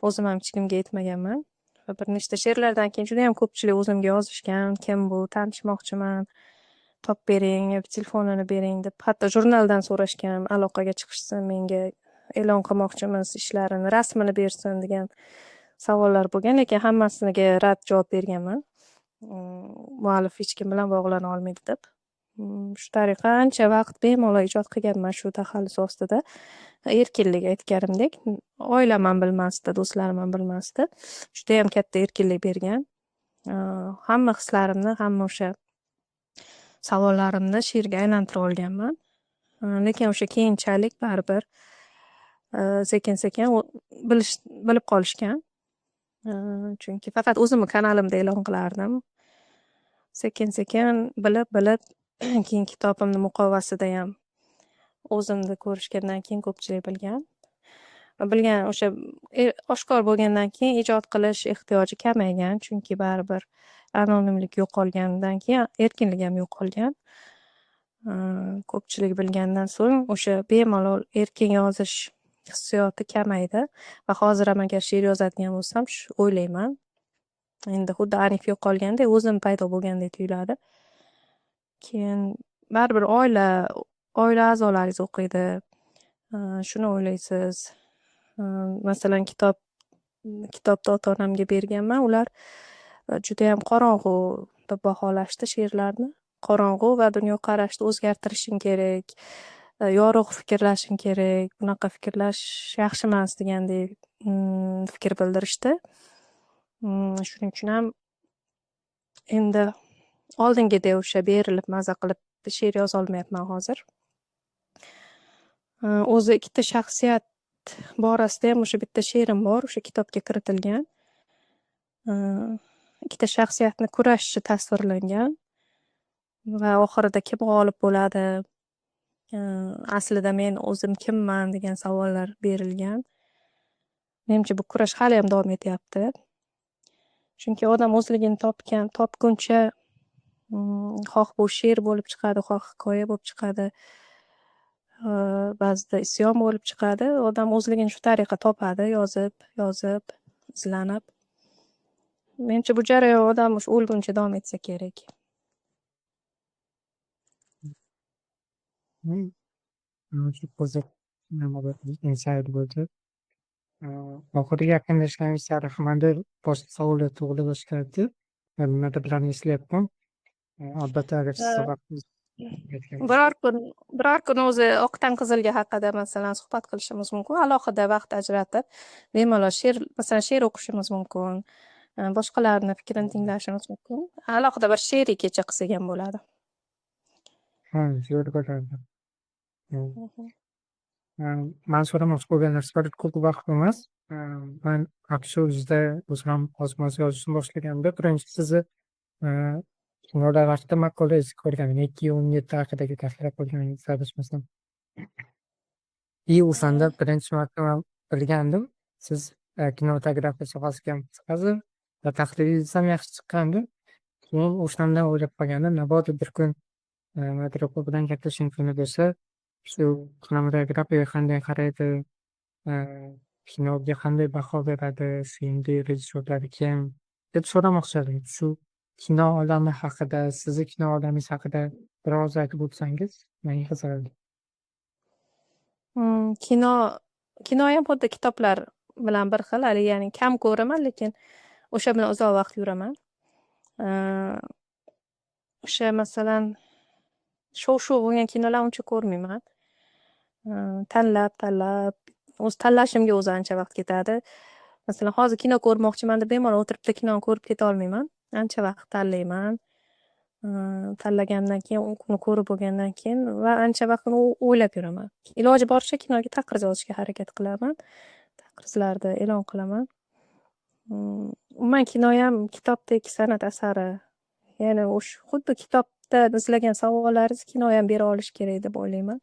O'zim ham hech kimga aytmaganman. Va bir nechta she'rlardan keyin judayam ko'pchilik o'zimga yozishgan, kim bu, tanishmoqchiman, topib bering yoki telefonini bering deb, hatto jurnaldan so'rashgan, aloqaga chiqishsin menga, e'lon qilmoqchimiz ishlarini, rasmini bersin degan savollar bo'lgan, lekin hammasiga rad javob berganman. Muallif hech kim bilan bog'lana olmaydi deb. Shu tariqa ancha vaqt bemalol ijod qilganman shu taxallus ostida. Erkinlik, aytganimdek, oilam ham bilmasdi, do'stlarim ham bilmasdi. Judayam katta erkinlik bergan. Hamma hislarimni, hamma o'sha savollarimni she'rga aylantira olganman. Lekin o'sha keyinchalik baribir sekin-sekin bilib qolishgan. Chunki faqat o'zimni kanalimda e'lon qilardim. Sekin-sekin bilib-bilib, keyin kitobimni muqovasidayam o'zimni ko'rishgandan keyin ko'pchilik bilgan. Va bilgan, o'sha oshkor bo'lgandan keyin ijod qilish ehtiyoji kamaygan, chunki baribir anonimlik yo'qolgandan keyin erkinlik ham yo'qolgan. Ko'pchilik bilgandan so'ng o'sha bemalol erkin yozish hissiyoti kamaydi va hozir ham agar she'r yozadigan bo'lsam, shu o'ylayman. Endi xuddi Anif yo'qolgandek, o'zim paydo bo'lgandek tuyuladi. Keyin baribir oila a'zolaringiz o'qiydi. Shuni o'ylaysiz. Masalan, kitobni ota onamga berganman. Ular judayam qorong'u deb baholashdi she'rlarni. Qorong'u va dunyoqarashni o'zgartirishing kerak, yorug' fikrlashing kerak, bunaqa fikrlash yaxshi emas degandek fikr bildirishdi. Shuning uchun ham endi oldingidek o'sha berilib, maza qilib she'r yozolmayapman hozir. O'zi ikkita shaxsiyat borasida ham o'sha bitta she'rim bor, o'sha kitobga kiritilgan. Ikkita shaxsiyatni kurashi tasvirlangan va oxirida kim g'olib bo'ladi, aslida men o'zim kimman degan savollar berilgan. Menimcha, bu kurash haliyam davom etyapti. Chunki odam o'zligini topguncha, xoh bu she'r bo'lib chiqadi, xoh hikoya bo'lib chiqadi, ba'zida isyon bo'lib chiqadi. Odam o'zligini shu tariqa topadi, yozib, yozib, izlanib. Menimcha, bu jarayon odam o'sha o'lguncha davom etsa kerak. Qiziq insight bo'ldi. Oxiriga yaqinlashgan sari nimadir boshqa savollar tug'ila boshladi. Nimadir bilan eslayapman. Albatta, agar sizda vaqtingiz Biror kun o'zi oqdan qizilga haqida, masalan, suhbat qilishimiz mumkin. Alohida vaqt ajratib, bemalol she'r, masalan, she'r o'qishimiz mumkin. Boshqalarni fikrini tinglashimiz mumkin. Alohida bir she'riy kecha qilsak ham bo'ladi. Ha, zo'r bo'lardi. Man so'ramoqchi bo'lgan narsalar ko'p vaqt emas. Man Akso'zda o'zim ham ozmoz yozishni boshlaganimda birinchi sizni kinolar haqida maqolangizni ko'rganman. 2017 haqidagi tahrir qilganingiz, adashmasam. И o'shanda birinchi marta man bilgandim, siz kinematografiya sohasiga ham qiziqasiz va tahriringiz ham yaxshi chiqqandi. Keyin o'shanda o'ylab qolgandim, mabodo bir kun Madira opa bilan gaplashishim kuni bo'lsa, shu kinematografiyaga qanday qaraydi, kinoga qanday baho beradi, sevimli rejissyorlari kim deb so'ramoqchi edim. Shu kino olami haqida, sizni kino olamingiz haqida biroz aytib o'tsangiz, menga qiziqardi. Kinoyam xuddi kitoblar bilan bir xil, haligi, ya'ni kam ko'raman, lekin o'sha bilan uzoq vaqt yuraman. O'sha, masalan, shov-shuv bo'lgan kinolarni uncha ko'rmayman. Tanlab tanlab, o'zi tanlashimga o'zi ancha vaqt ketadi. Masalan, hozir kino ko'rmoqchiman deb bemalol o'tiribda kinoni ko'rib ketolmayman. Ancha vaqt tanlayman. Tanlagandan keyin, uni ko'rib bo'lgandan keyin va ancha vaqt uni o'ylab yuraman. Iloji boricha kinoga taqriz yozishga harakat qilaman. Taqrizlarda e'lon qilaman. Umuman, kinoyam kitobdek san'at asari. Ya'ni o'sha xuddi kitobda izlagan savollaringizni kinoyam bera olishi kerak deb o'ylayman.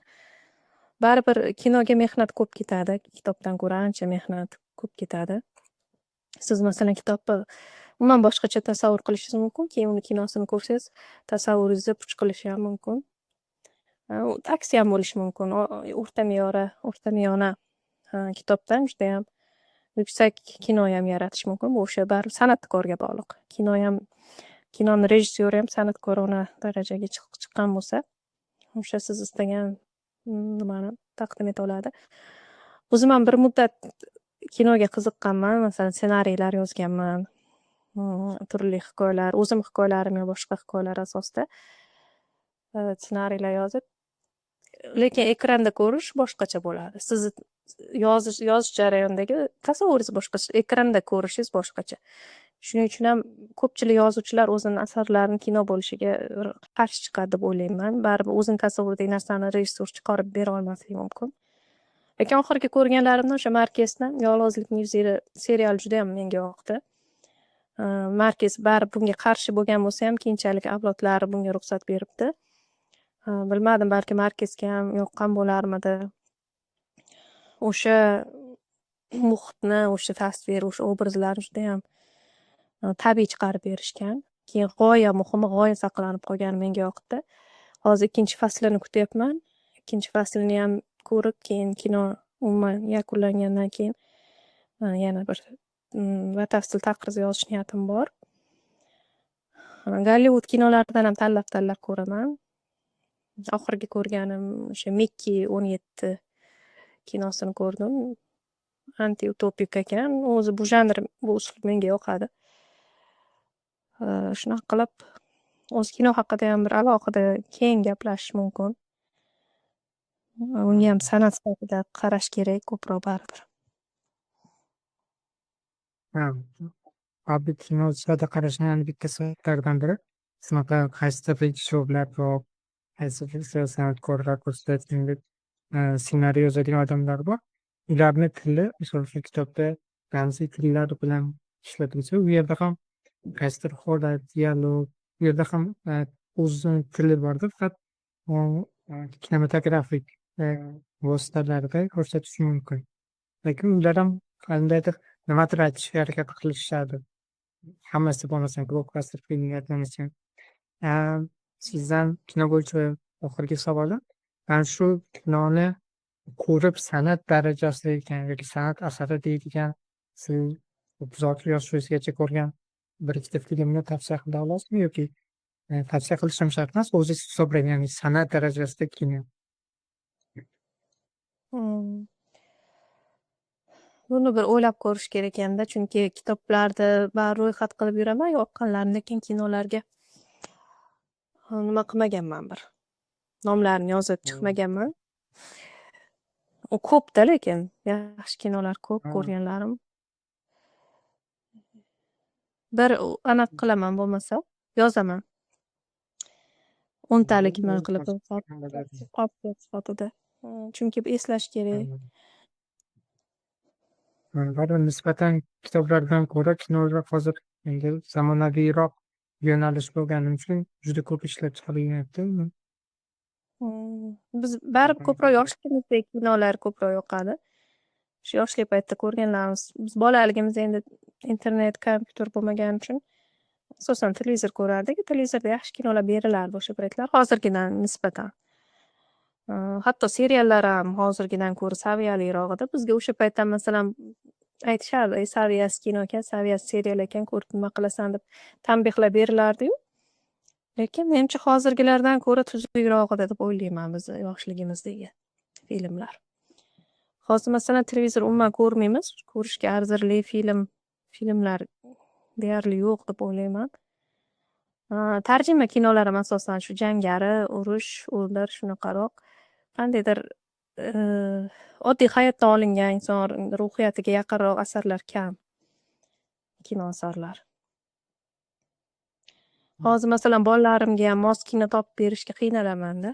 Baribir kinoga mehnat ko'p ketadi. Kitobdan ko'ra ancha mehnat ko'p ketadi. Siz, masalan, kitobni umuman boshqacha tasavvur qilishingiz mumkin, keyin uni kinosini ko'rsangiz, tasavvuringizni puch qilishi ham mumkin. Aksi ham bo'lishi mumkin. O'rta me'yori, o'rta miyona kitobdan judayam yuksak kinoyam yaratish mumkin. Bu o'sha baribir san'atkorga bog'liq. Kinoyam, kinoni rejissyori ham san'atkorona darajaga chiqqan bo'lsa, o'sha siz istagan nimani taqdim eta oladi. O'zim ham bir muddat kinoga qiziqqanman, masalan, ssenariylar yozganman, turli hikoyalar, o'zim hikoyalarim yo boshqa hikoyalar asosida ssenariylar yozib, lekin ekranda ko'rish boshqacha bo'ladi. Sizni yozish jarayonidagi tasavvuringiz boshqacha, ekranda ko'rishingiz boshqacha. Shuning uchun ham ko'pchilik yozuvchilar o'zini asarlarini kino bo'lishiga qarshi chiqadi deb o'ylayman. Baribir o'zini tasavvuridagi narsani rejissyor chiqarib bera olmasligi mumkin. Lekin oxirgi ko'rganlarimda o'sha Markesni "Yolg'izlikning yuz yili" seriali judayam menga yoqdi. Markes baribir bunga qarshi bo'lgan bo'lsa ham, keyinchalik avlodlari bunga ruxsat beribdi. Bilmadim, balki Markesga ham yoqqan bo'larmidi. O'sha muhitni, o'sha tasvir, o'sha obrazlarni judayam tabiiy chiqarib berishgan. Keyin g'oya, muhimi, g'oya saqlanib qolgani menga yoqdi. Hozir ikkinchi faslini kutyapman. Ikkinchi fasliniyam ko'rib, keyin kino umuman yakunlangandan keyin yana bir batafsil taqriz yozish niyatim bor. Gollivud kinolaridan ham tanlab-tanlab ko'raman. Oxirgi ko'rganim o'sha "Mikki 17" kinosini ko'rdim. Antiutopik ekan. O'zi bu janr, bu uslub menga yoqadi. Shunaqa qilib, o'zi kino haqidayam bir alohida keng gaplashish mumkin. Ungayam san'at sifatida qarash kerak ko'proq baribir. Ha, baribir kino sifatida qarashni yana bitta sabablaridan biri shunaqa qaysidir rejissyorlar bor, qaysidir san'atkorlar ko'rsatayotgandek ssenariy yozadigan odamlar bor. Ularni tili, misol uchun, kitobda ramziy tillar bilan ishlatilsa, u yerda ham qaysidir holat, dialog, u yerda ham o'zini tili borda, faqat kinematografik vositalarda ko'rsatish mumkin. Lekin ular ham qandaydir nimadir aytishga harakat qilishadi. Hammasi bo'lmasa, blokbaster filmlardan uchun. Sizdan kino bo'yicha oxirgi savolim. Mana shu kinoni ko'rib, san'at darajasida ekan yoki san'at asari deydigan, siz yoshingizgacha ko'rgan bir ikkita filmni tavsiya qila olasizmi yoki tavsiya qilish ham shart emas, o'zingiz hisoblang, ya'ni san'at darajasida kino. Buni bir o'ylab ko'rish kerak ekanda, chunki kitoblarni bari ro'yxat qilib yuraman yoqqanlarini, lekin kinolarga nima qilmaganman bir. Nomlarini yozib chiqmaganman. U ko'p-da, lekin yaxshi kinolar ko'p ko'rganlarim. Bir anaqa qilaman bo'lmasa, yozaman. O'ntalik nima qilib sifatida. Chunki eslash kerak. Baribir nisbatan kitoblardan ko'ra kinolar hozir endi zamonaviyroq yo'nalish bo'lgani uchun juda ko'p ishlab chiqarilyapti. Biz baribir ko'proq yoshligimizdagi kinolar ko'proq yoqadi. Shu yoshlik paytida ko'rganlarimiz. Biz bolaligimizda endi internet, kompyuter bo'lmagani uchun asosan televizor ko'rardik. Televizorda yaxshi kinolar berilardi o'sha paytlar hozirgidan nisbatan. Hatto seriallar ham hozirgidan ko'ra saviyaliroq edi. Bizga o'sha paytda, masalan, aytishardi: "Saviyasiz kino ekan, saviyasiz serial ekan, ko'rib nima qilasan", deb tanbehlab berilardiyu. Lekin menimcha, hozirgilardan ko'ra tuzukroq edi deb o'ylayman bizni yoshligimizdagi filmlar. Hozir, masalan, televizor umuman ko'rmaymiz. Ko'rishga arzirli filmlar deyarli yo'q deb o'ylayman. Tarjima kinolar ham asosan shu jangari, urush, o'ldir, shunaqaroq. Qandaydir oddiy hayotdan olingan, inson ruhiyatiga yaqinroq asarlar kam. Kino asarlar. Hozir, masalan, bolalarimgayam mos kino topib berishga qiynalamanda.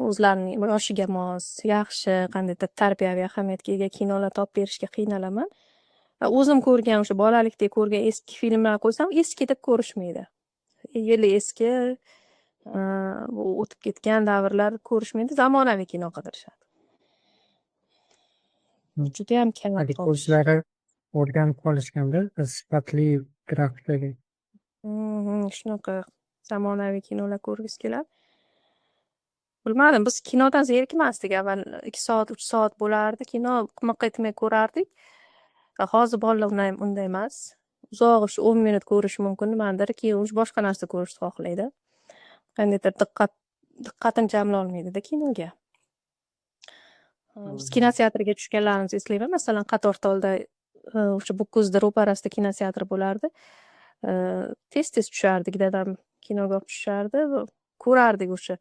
O'zlarining yoshiga mos, yaxshi, qandaydir tarbiyaviy ahamiyatga ega kinolar topib berishga qiynalaman. Va o'zim ko'rgan, o'sha bolalikda ko'rgan eski filmlarni qo'ysam, eski deb ko'rishmaydi. Yili eski, bu o'tib ketgan davrlar ko'rishmaydi, zamonaviy kino qidirishadi. Judayam kam. Haligi o'zlari o'rganib qolishganda sifatli grafikaga. Shunaqa zamonaviy kinolar ko'rgisi keladi. Bilmadim, biz kinodan zerikmasdik. Avval 2 soat, 3 soat bo'lardi kino, miq etmay ko'rardik. Hozir bolalar unday emas. Uzog'i shu 10 minut ko'rishi mumkin nimanidir, keyin уже boshqa narsa ko'rishni xohlaydi. Qandaydir diqqatini jamlolmaydida kinoga. Biz kinoteatrga tushganlarimizni eslayman. Masalan, Qatortolda, o'sha Bukkuzni ro'parasida kinoteatr bo'lardi. Tez tez tushardik, dadam kinoga olib tushishardi va ko'rardik o'sha,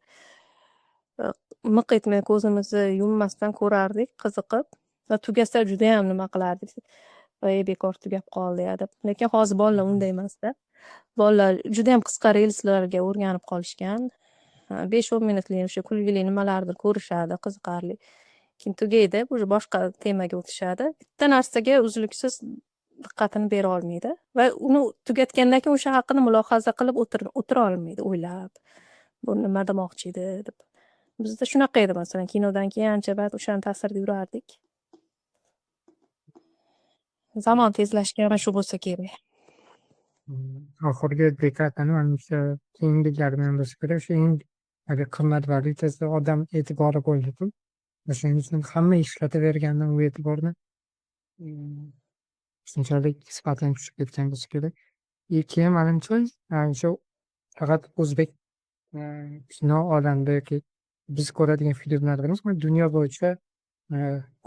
miq etmay, ko'zimizni yummasdan ko'rardik qiziqib va tugasa judayam nima qilardik: "Voy, bekor tugab qoldi ya", deb. Lekin hozir bolalar unday emasda. Bolalar judayam qisqa relslarga o'rganib qolishgan. 5-10 minutlik o'sha kulgili nimalardir ko'rishadi, qiziqarli. Keyin tugaydi, уже boshqa temaga o'tishadi. Bitta narsaga uzluksiz diqqatini bera olmaydi va uni tugatgandan keyin o'sha haqida mulohaza qilib o'tira olmaydi o'ylab. Bu nima demoqchi edi, deb. Bizda shunaqa edi, masalan, kinodan keyin ancha vaqt o'shani ta'sirida yurardik. Zamon tezlashgani shu bo'lsa kerak. Oxirgi dekadani, manimcha, keyingilardan bo'lsa kerak, o'sha eng haligi qimmat valyutasi odam e'tibori bo'ldi. O'shaning uchun hamma ishlatavergandan u e'tiborni shunchalik sifatini tushib ketgan bo'lsa kerak. И keyin, manimcha, o'sha faqat o'zbek kino olamida yoki biz ko'radigan filmlarda emas, dunyo bo'yicha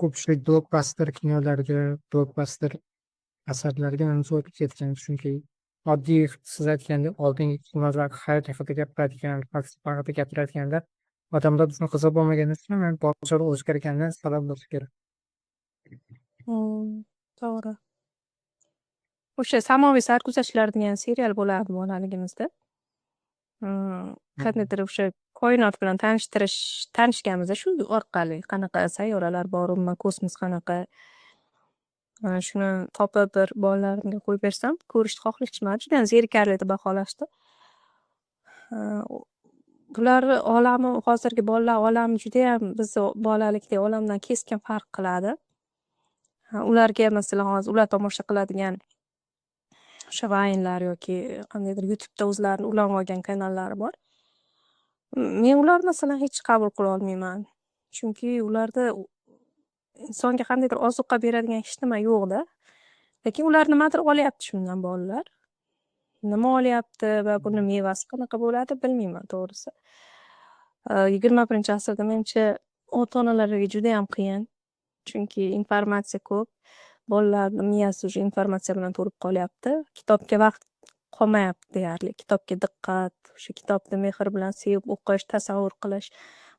ko'pchilik blokbaster kinolarga, blokbaster asarlarga, manimcha, o'tib ketgan. Chunki oddiy, siz aytgandek, oldingi kinolar hayot haqida gapiradigan, falsafa haqida gapiradiganlar odamlar uchun qiziq bo'lmagani uchun bozor o'zgarganidan sabab bo'lsa kerak. To'g'ri. O'sha "Samoviy sarguzashtlar" degan serial bo'lardi bolaligimizda. Qandaydir o'sha koinot bilan tanishtirish, tanishganmiz shu orqali. Qanaqa sayyoralar bor, umuman kosmos qanaqa. Shuni topib bir bolalarimga qo'yib bersam, ko'rishni xohlashmadi. Judayam zerikarli deb baholashdi. Bularni olami, hozirgi bolalar olami judayam bizni bolalikdagi olamdan keskin farq qiladi. Ularga, masalan, hozir ular tomosha qiladigan o'sha vaynlar yoki qandaydir YouTubeda o'zlarini ulanib olgan kanallari bor. Men ularni, masalan, hech qabul qilolmayman. Chunki ularda insonga qandaydir ozuqa beradigan hech nima yo'qda. Lekin ular nimadir olyapti shundan, bolalar. Nima olyapti va buni mevasi qanaqa bo'ladi, bilmayman, to'g'risi. 21-asrda, menimcha, ota onalarga judayam qiyin. Chunki informatsiya ko'p. Bolalarni miyasi уже informatsiya bilan to'lib qolyapti. Kitobga vaqt qolmayapti deyarli. Kitobga diqqat, o'sha kitobni mehr bilan sevib o'qish, tasavvur qilish,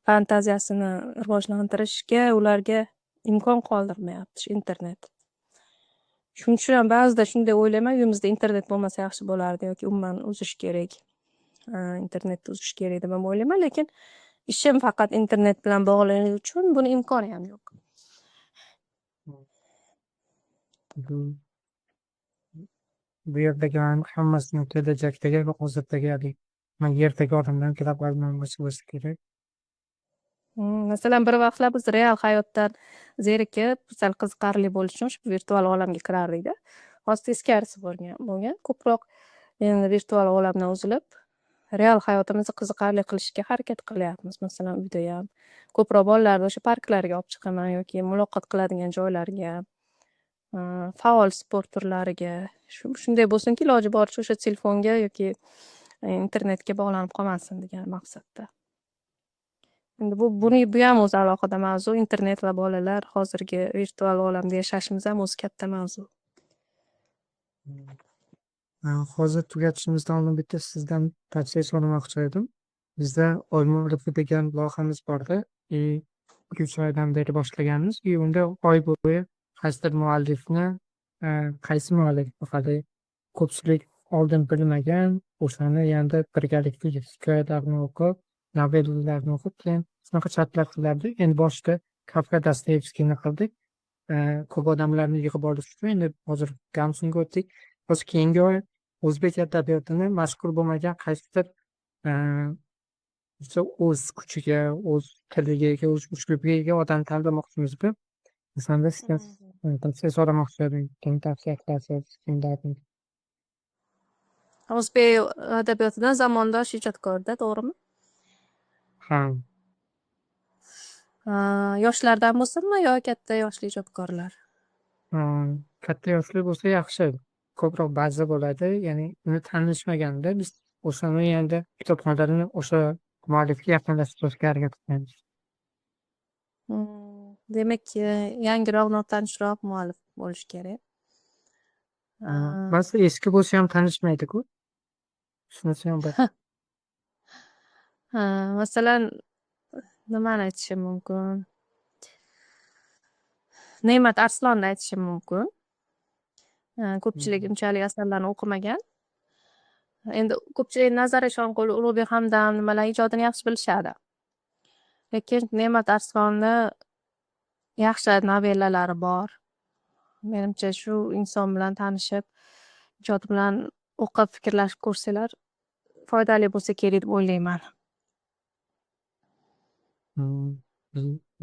fantaziyasini rivojlantirishga ularga imkon qoldirmayapti shu internet. Shuning uchun ham ba'zida shunday o'ylayman: uyimizda internet bo'lmasa yaxshi bo'lardi yoki umuman uzish kerak. Internetni uzish kerak deb ham o'ylayman, lekin ishim faqat internet bilan bog'liqligi uchun buni imkoni ham yo'q. Bu yerdagi hammasini kelajakdagi va hozirdagi haligi yerdagi odamlar global bo'lsa kerak. Masalan, bir vaqtlar biz real hayotdan zerikib, sal qiziqarli bo'lishi uchun shu virtual olamga kirardikda. Hozir teskarisi bo'lgan. Ko'proq endi virtual olamdan uzilib, real hayotimizni qiziqarli qilishga harakat qilyapmiz. Masalan, uydayam ko'proq bolalarni o'sha parklarga olib chiqaman yoki muloqot qiladigan joylarga, faol sport turlariga. Shunday bo'lsinki, iloji boricha o'sha telefonga yoki internetga bog'lanib qolmasin degan maqsadda. Endi buyam o'zi alohida mavzu. Internet va bolalar, hozirgi virtual olamda yashashimiz ham o'zi katta mavzu. Hozir tugatishimizdan oldin bitta sizdan tavsiya so'ramoqchi edim. Bizda "Oy muallifi" degan loyihamiz borda и 2-3 oydan beri boshlaganmiz и unda oy bo'yi qaysidir muallifni, qaysi muallif hali ko'pchilik oldin bilmagan, o'shani yanada birgalikda hikoyalarni o'qib, novellalarni o'qib, keyin shunaqa chatlar qilardik. Endi boshida Kafka, Dostoyevskiyni qildik. Ko'p odamlarni yig'ib olish uchun endi hozir Gamsunga o'tdik. Hozir keyingi oy o'zbek adabiyotini mashhur bo'lmagan qaysidir o'z kuchiga, o'z tiliga ega, o'z uslubiga ega odamni tanlamoqchimiz. O'shanda sizdan tavsiya so'ramoqchi edim. Kimni tavsiya qilasiz, kimlarni? O'zbek adabiyotidan zamondosh ijodkorda, to'g'rimi? Ha. Yoshlardan bo'lsinmi yo katta yoshli ijodkorlar? Katta yoshli bo'lsa yaxshi. Ko'proq baza bo'ladi. Ya'ni uni tanishmaganda biz o'shani yanada kitobxonlarni o'sha muallifga yaqinlashtirishga harakat qilamiz. Demak, yangiroq, notanishroq muallif bo'lishi kerak. Ba'zi eski bo'lsa ham tanishmaydi-ku. Shunisi ham bor. Ha, masalan, nimani aytishim mumkin? Ne'mat Arslonni aytishim mumkin. Ko'pchilik unchalik asarlarini o'qimagan. Endi ko'pchilik Nazar Eshonqul, Ulug'bek Hamdam nimalar ijodini yaxshi bilishadi. Lekin Ne'mat Arslonni yaxshi novellalari bor. Menimcha, shu inson bilan tanishib, ijodi bilan o'qib, fikrlashib ko'rsanglar, foydali bo'lsa kerak deb o'ylayman.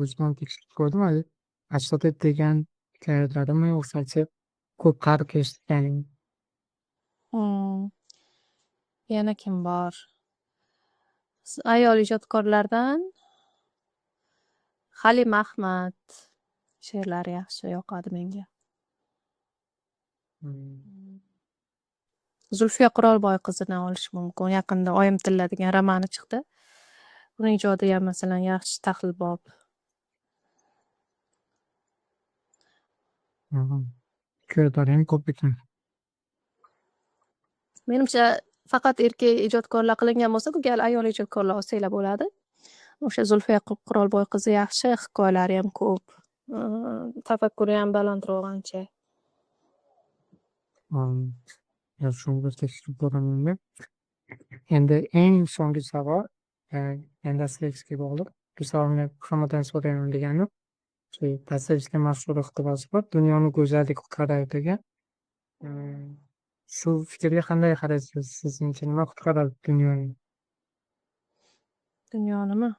O'zim ham tekshirib ko'rdim hali. Ajdod degan hikoyalarimi o'xshatib ko'p qari eshitgan. Yana kim bor? Ayol ijodkorlardan Halima Ahmad she'rlari yaxshi yoqadi menga. Zulfiya Qurolboy qizini olish mumkin. Yaqinda "Oyim tilla" degan romani chiqdi. Uni ijodiyam, masalan, yaxshi tahlilbop. Hikoyalari ham ko'p ekan. Menimcha, faqat erkak ijodkorlar qilingan bo'lsa, bu gal ayol ijodkorlar olsanglar bo'ladi. O'sha Zulfiya Qurolboy qizi yaxshi, hikoyalari ham ko'p. Tafakkuriyam balandroq ancha. Shuni tekshirib ko'raman. Endi eng so'nggi savol, endi Dostoyevskiyga bog'liq. Bu savolni hammadan so'rayman deganim. Shu Dostoyevskiy mashhur iqtibosi bor: "Dunyoni go'zallik qutqaradi", degan. Shu fikrga qanday qaraysiz? Sizningcha nima qutqaradi dunyoni? Dunyonimi?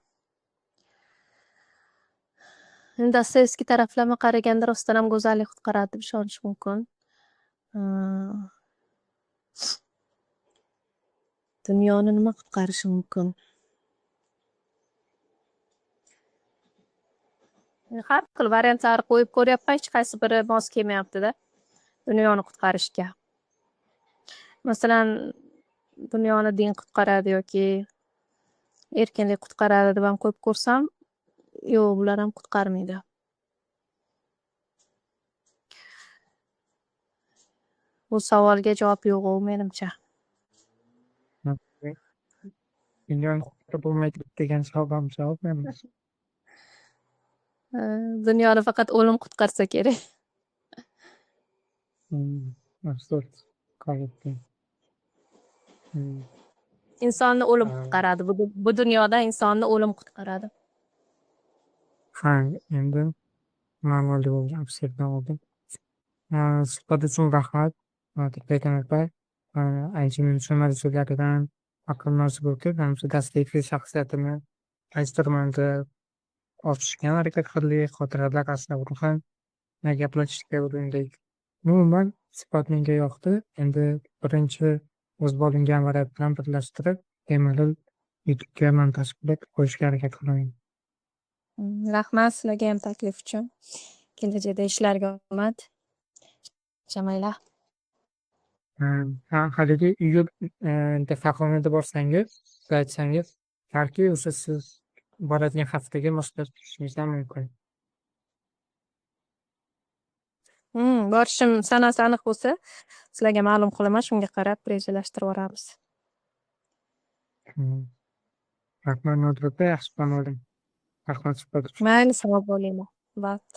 Endi Dostoyevskiy taraflama qaraganda, rostdan ham go'zallik qutqaradi deb ishonish mumkin. Dunyoni nima qutqarishi mumkin? Har xil variantlarni qo'yib ko'ryapman, hech qaysi biri mos kelmayapti-da dunyoni qutqarishga. Masalan, dunyoni din qutqaradi yoki erkinlik qutqaradi deb ham qo'yib ko'rsam, yo'q, bular ham qutqarmaydi. Bu savolga javob yo'q menimcha. Dunyoni qutqarib bo'lmaydi degan savol ham javob emas. Dunyoni faqat o'lim qutqarsa kerak. Absurd. Insonni o'lim qutqaradi. Bu dunyoda insonni o'lim qutqaradi. Ha, endi ma'noli bo'ldi, absurddan oldin. Suhbat uchun rahmat, opa. Ancha mavzulardan aql narsa bo'lib, hamda Dostoyevskiy shaxsiyatini qaysi tomonda ochishga harakat qildik, xotiralar aslida ham gaplashishga urindik. Umuman, suhbat menga yoqdi. Endi birinchi o'zib olingan variant bilan birlashtirib, bemalol YouTube'ga montaj qilib qo'yishga harakat qilaman. Rahmat sizlarga ham taklif uchun. Kelajakda ishlarga omad. Charchamanglar. Ha, haligi iyul farg'onada borsangiz, aytsangiz, balki o'sha siz boradigan haftaga moslashishimiz ham mumkin. Borishim sanasi aniq bo'lsa, sizlarga ma'lum qilaman, shunga qarab rejalashtirib yuboramiz. Rahmat, Nodira opa, yaxshi dam oling. Rahmat suhbat uchun. Mayli, sog' bo'linglar. Vaqt.